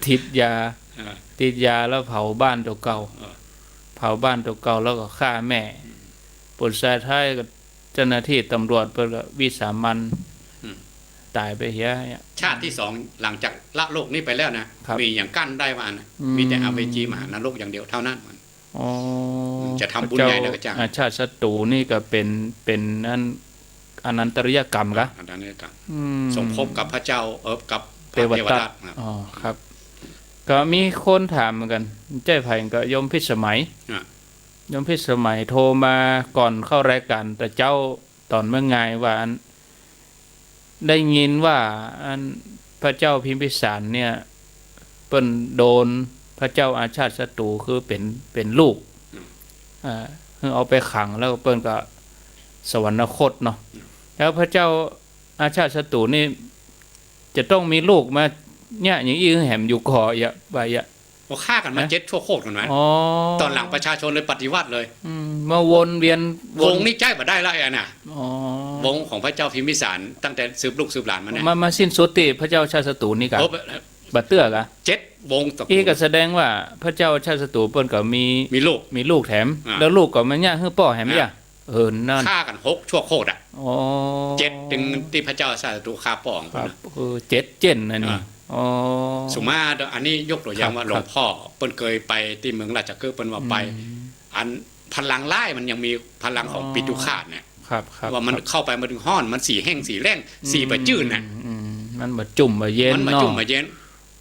ติดยา อ่า ติดยาแล้วเผาบ้านตั๋วเก่า อ่า เผาบ้านตั๋วเก่าแล้วก็ฆ่าแม่ อืม ผลสุดท้ายก็ เจ้าหน้าตี้ตำรวจเปิ้นก็วิสามัญ อืม ต๋ายไปเหียเนี่ย ชาติตี้สองหลังจากละโลกนี้ไปแล้วนะ ครับ มีอย่างกั้นได้ว่าอันน่ะ อืม มีแต่อเวจีมหานรกอย่างเดียวเท่านั้นมัน อ๋อ จะทำบุญใหญ่แล้วก็จ้าง พระเจ้าอาชาติศัตรูนี่ก็เป๋น เป๋นอัน อนันตริยกรรมกะ อนันตริยกรรม อืม สมภพกับพระเจ้า เออ กับพระ เทวทัต เทวทัตครับ อ๋อ ครับ ก็มีคนถามเหมือนกั๋น ใจ้ใผก็โยมพิสมัย อ่ะ โยมพิสมัยโทรมาก่อนเข้ารายก๋านแต่เจ๊าต๋อนเมื่องายว่าอัน ได้ยินว่าอันพระเจ้าพิมพิสารเนี่ย เปิ้นโดนพระเจ้าอาชาติศัตรูคือเป๋น เป๋นลูก อืม อ่า คือเอาไปขังแล้วเปิ้นก็สวรรคตเนาะ อืม แล้วพระเจ้าอาชาติศัตรูนี่จะต้องมีลูกมาเนี่ยอย่างอี้แหมอยู่ก่อเยียะ ว่าเยียะ ก็ฆ่ากั๋นมา ฮะ เจ็ดชั่วโคตรกั๋นมา อ๋อ ต๋อนหลังประชาชนเลยปฏิวัติเลย อืม มาวนเวียน วงนี้ใจ๊บ่ได้แล้วไอ้อันน่ะ อ๋อ วงของพระเจ้าพิมพิสารตั้งแต่สืบลูกสืบหลานมาเนี่ย มา มาสิ้นสุดตี้พระเจ้าชาติศัตรูนี่กะ โอ้ บ่เตื้อกะ เจ็ดวงตระกูล อี้ก็แสดงว่าพระเจ้าชาติศัตรูเปิ้นก็มี มีลูก มีลูกแถม อ่า แล้วลูกก็มาเยียะหื้อป้อแหม อ่า เยียะ เออ นั่น ฆ่ากั๋นหกชั่วโคตรอะ อ๋อ เจ็ดตึงตี้พระเจ้าอาชาติศัตรูฆ่าป้อของ ครั เปิ้ บ นะ เออ เจ็ดเจ้นอันนี้ อ่า อ๋อ สมมุติอันนี้ยกตั๋วอย่างว่า ครับ หลวงพ่อเปิ้นเกยไปตี้เมืองราชคฤห์ เปิ้นว่าไป อืม อันพลังร้ายมันยังมีพลังของ อ๋อ ปิตุฆาตเนี่ย ครับ ครับ ว่ามัน ครับ เข้าไปมันเถิงฮ้อน มันสีแห้งสีแล้ง อืม สีบ่จื้นน่ะ อืม มันบ่จุ่มบ่เย็น มันบ่จุ่ม เนาะ บ่เย็น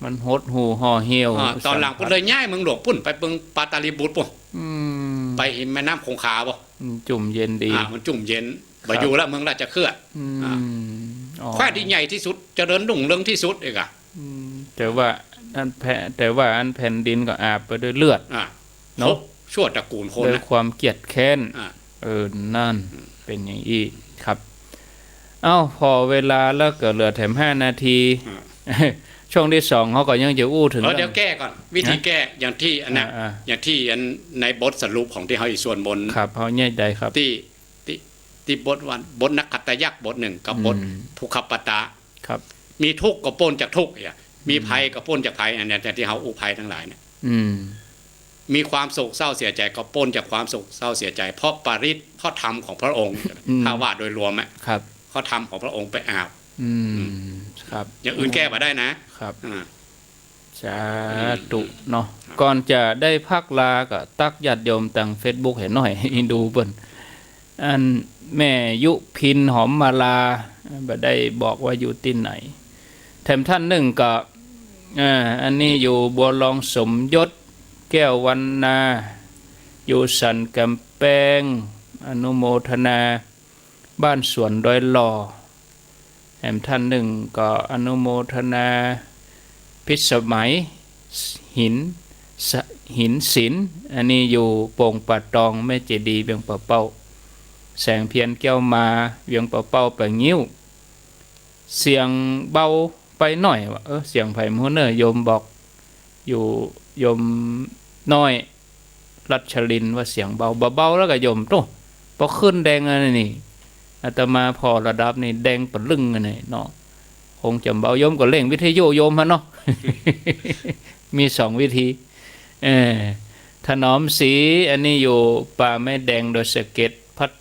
มันหดหู่ห่อเหี่ยว อ่า ต๋อนหลังเปิ้นเลยย้ายเมืองหลวงปุ้น ไปเมืองปาตาลีบุตรปุ้น อืม ไปแม่น้ำคงคาบ่ อืม จุ่มเย็นดี อ่า มันจุ่มเย็น ครับ บ่อยู่ละเมืองราชคฤห์ อืม อ่า อ๋อ แคว้นตี้ใหญ่ตี้สุด เจริญรุ่งเรืองตี้สุดเอกอะ อืม แต่ว่าอันแผ่น แต่ว่าอันแผ่นดินก็อาบไปด้วยเลือด อ่ะ เนาะ ครบชั่วตระกูลคน ด้วย นะ ความเกลียดแค้น อ่ะ เออ นั่น อืม เป๋นอย่างอี้ครับ เอ้า ผ่อเวลาแล้วก็เหลือแถมห้านาที อ่ะ ช่วงตี้สองเฮาก็ยังจะอู้เถิง เออ เดี๋ยวแก้ก่อน วิธี ฮะ แก้ อย่างตี้อันนั้น อ่าๆ อย่างตี้อันในบทสรุปของตี้เฮาอีสวดมนต์ ครับ เฮาแยกได้ครับ ตี้ ตี้ ตี้บทว่า บทนักขัตตยักษ์บทนึ่ง กับบท อืม ทุกขปตะ ครับ มีทุกข์ก็ป๊นจากทุกข์ เนี่ย มี อืม ภัยก็ป๊นจากภัย อันเนี้ย ตี้เฮาอู้ภัยตังหลายเนี่ย อืม มีความโศกเศร้าเสียใจ๋ก็ป๊นจากความโศกเศร้าเสียใจ๋ เพราะปริตร เพราะธรรมของพระองค์ อืม ถ้าว่าโดยรวมอะ ครับ เพราะธรรมของพระองค์ไปอาบ อืม อืม ครับ อย่างอื่นแก้บ่ได้นะ ครับ อ่า สาธุเนาะ ครับ ก่อนจะได้พากลาก็ตักญาติโยมตางเฟซบุ๊กหื้อหน่อย หื้อดูเปิ้น อันแม่ยุพินหอมมาลา บ่ได้บอกว่าอยู่ตี้ไหน แถมต้านนึ่งก็ อ่า อันนี้อยู่บัวลองสมยศ แก้ววรรณา อยู่สันกำแปง อนุโมทนา บ้านสวนดอยหล่อ แถมต้านนึ่งก็อนุโมทนา พิสมัย หิน ส- หินศิลป์ อันนี้อยู่โป่งป่าตอง แม่เจดีย์ เวียงป่าเป้า แสงเพียร แก้วมา เวียงป่าเป้า แปดริ้ว เสียงเบาไปหน่อยวะ เออ เสียงใผบ่ฮู้เน่อ โยมบอก อยู่ โยมน้อย รัชลินว่าเสียงเบา บ่เบาแล้วก็โยม โต้ ปอขึ้นแดงอันนี้ อาตมาผ่อระดับนี้แดงปะลึ่งอันนี้เนาะ คงจะเบา โยมก็เร่งวิทยุโยมหั้นเนาะ มีสองวิธี เออ ถนอมศรี อันนี้อยู่ป่าไม้แดง ดอยสะเก็ด พัท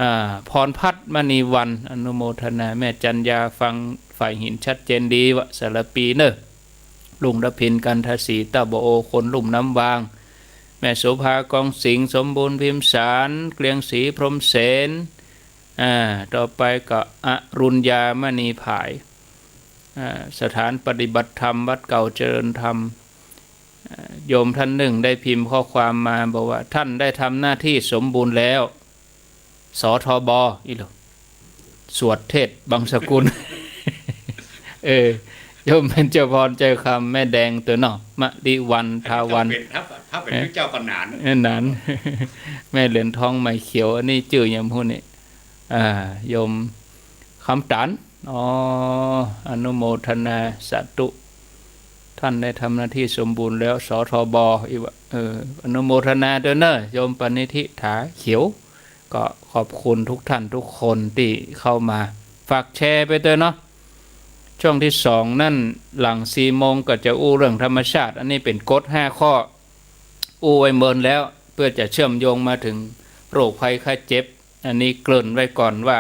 อ่า พรพัฒน์ มณีวรรณ อนุโมทนา แม่จันยา ฟังฝ่ายหินชัดเจนดีวะ สารภีเน่อ ลุงระพิน กันทศรี ต้าบ่โอ คนลุ่มน้ำวาง แม่โสภา กองสิงห์ สมบูรณ์ พิมสาร เกรียงศรี พรหมเสน อ่า ต่อไปก็อรุณยา มณีผาย อ่า สถานปฏิบัติธรรม วัดเก่าเจริญธรรม อ่า โยมท่านหนึ่งได้พิมพ์ข้อความมาบอกว่า ท่านได้ทำหน้าที่สมบูรณ์แล้ว สทบ อีหลู สวดเทศน์บังสกุล เออ โยมเบญจพร ใจคำ แม่แดง เตื้อเนาะ มะลิวัลย์ ทาวัลย์ ถ้าเป๋น ถ้า ถ้าเป๋น เอ๊ะ เจ้าก็หนาน เออ หนาน แม่เหรียญทอง ไหมเขียว อันนี้จื้อหยังฮู้นี่ อ่า โยมคำต๋าน อ๋อ อนุโมทนา สาธุ ท่านได้ทำหน้าที่สมบูรณ์แล้ว สทบ อีกวะ เออ อนุโมทนาเตื้อเน่อ โยมปณิธิ ถาเขียว ก็ขอบคุณทุกท่านทุกคนตี้เข้ามา ฝากแชร์ไปเตื้อเนาะ ช่วงตี้สองนั้น หลังสี่โมงก็จะอู้เรื่องธรรมชาติ อันนี้เป๋นกฎห้าข้อ อู้ไว้เมินแล้ว เปื้อจะเชื่อมโยงมาเถิงโรคภัยไข้เจ็บ อันนี้เกริ่นไว้ก่อนว่า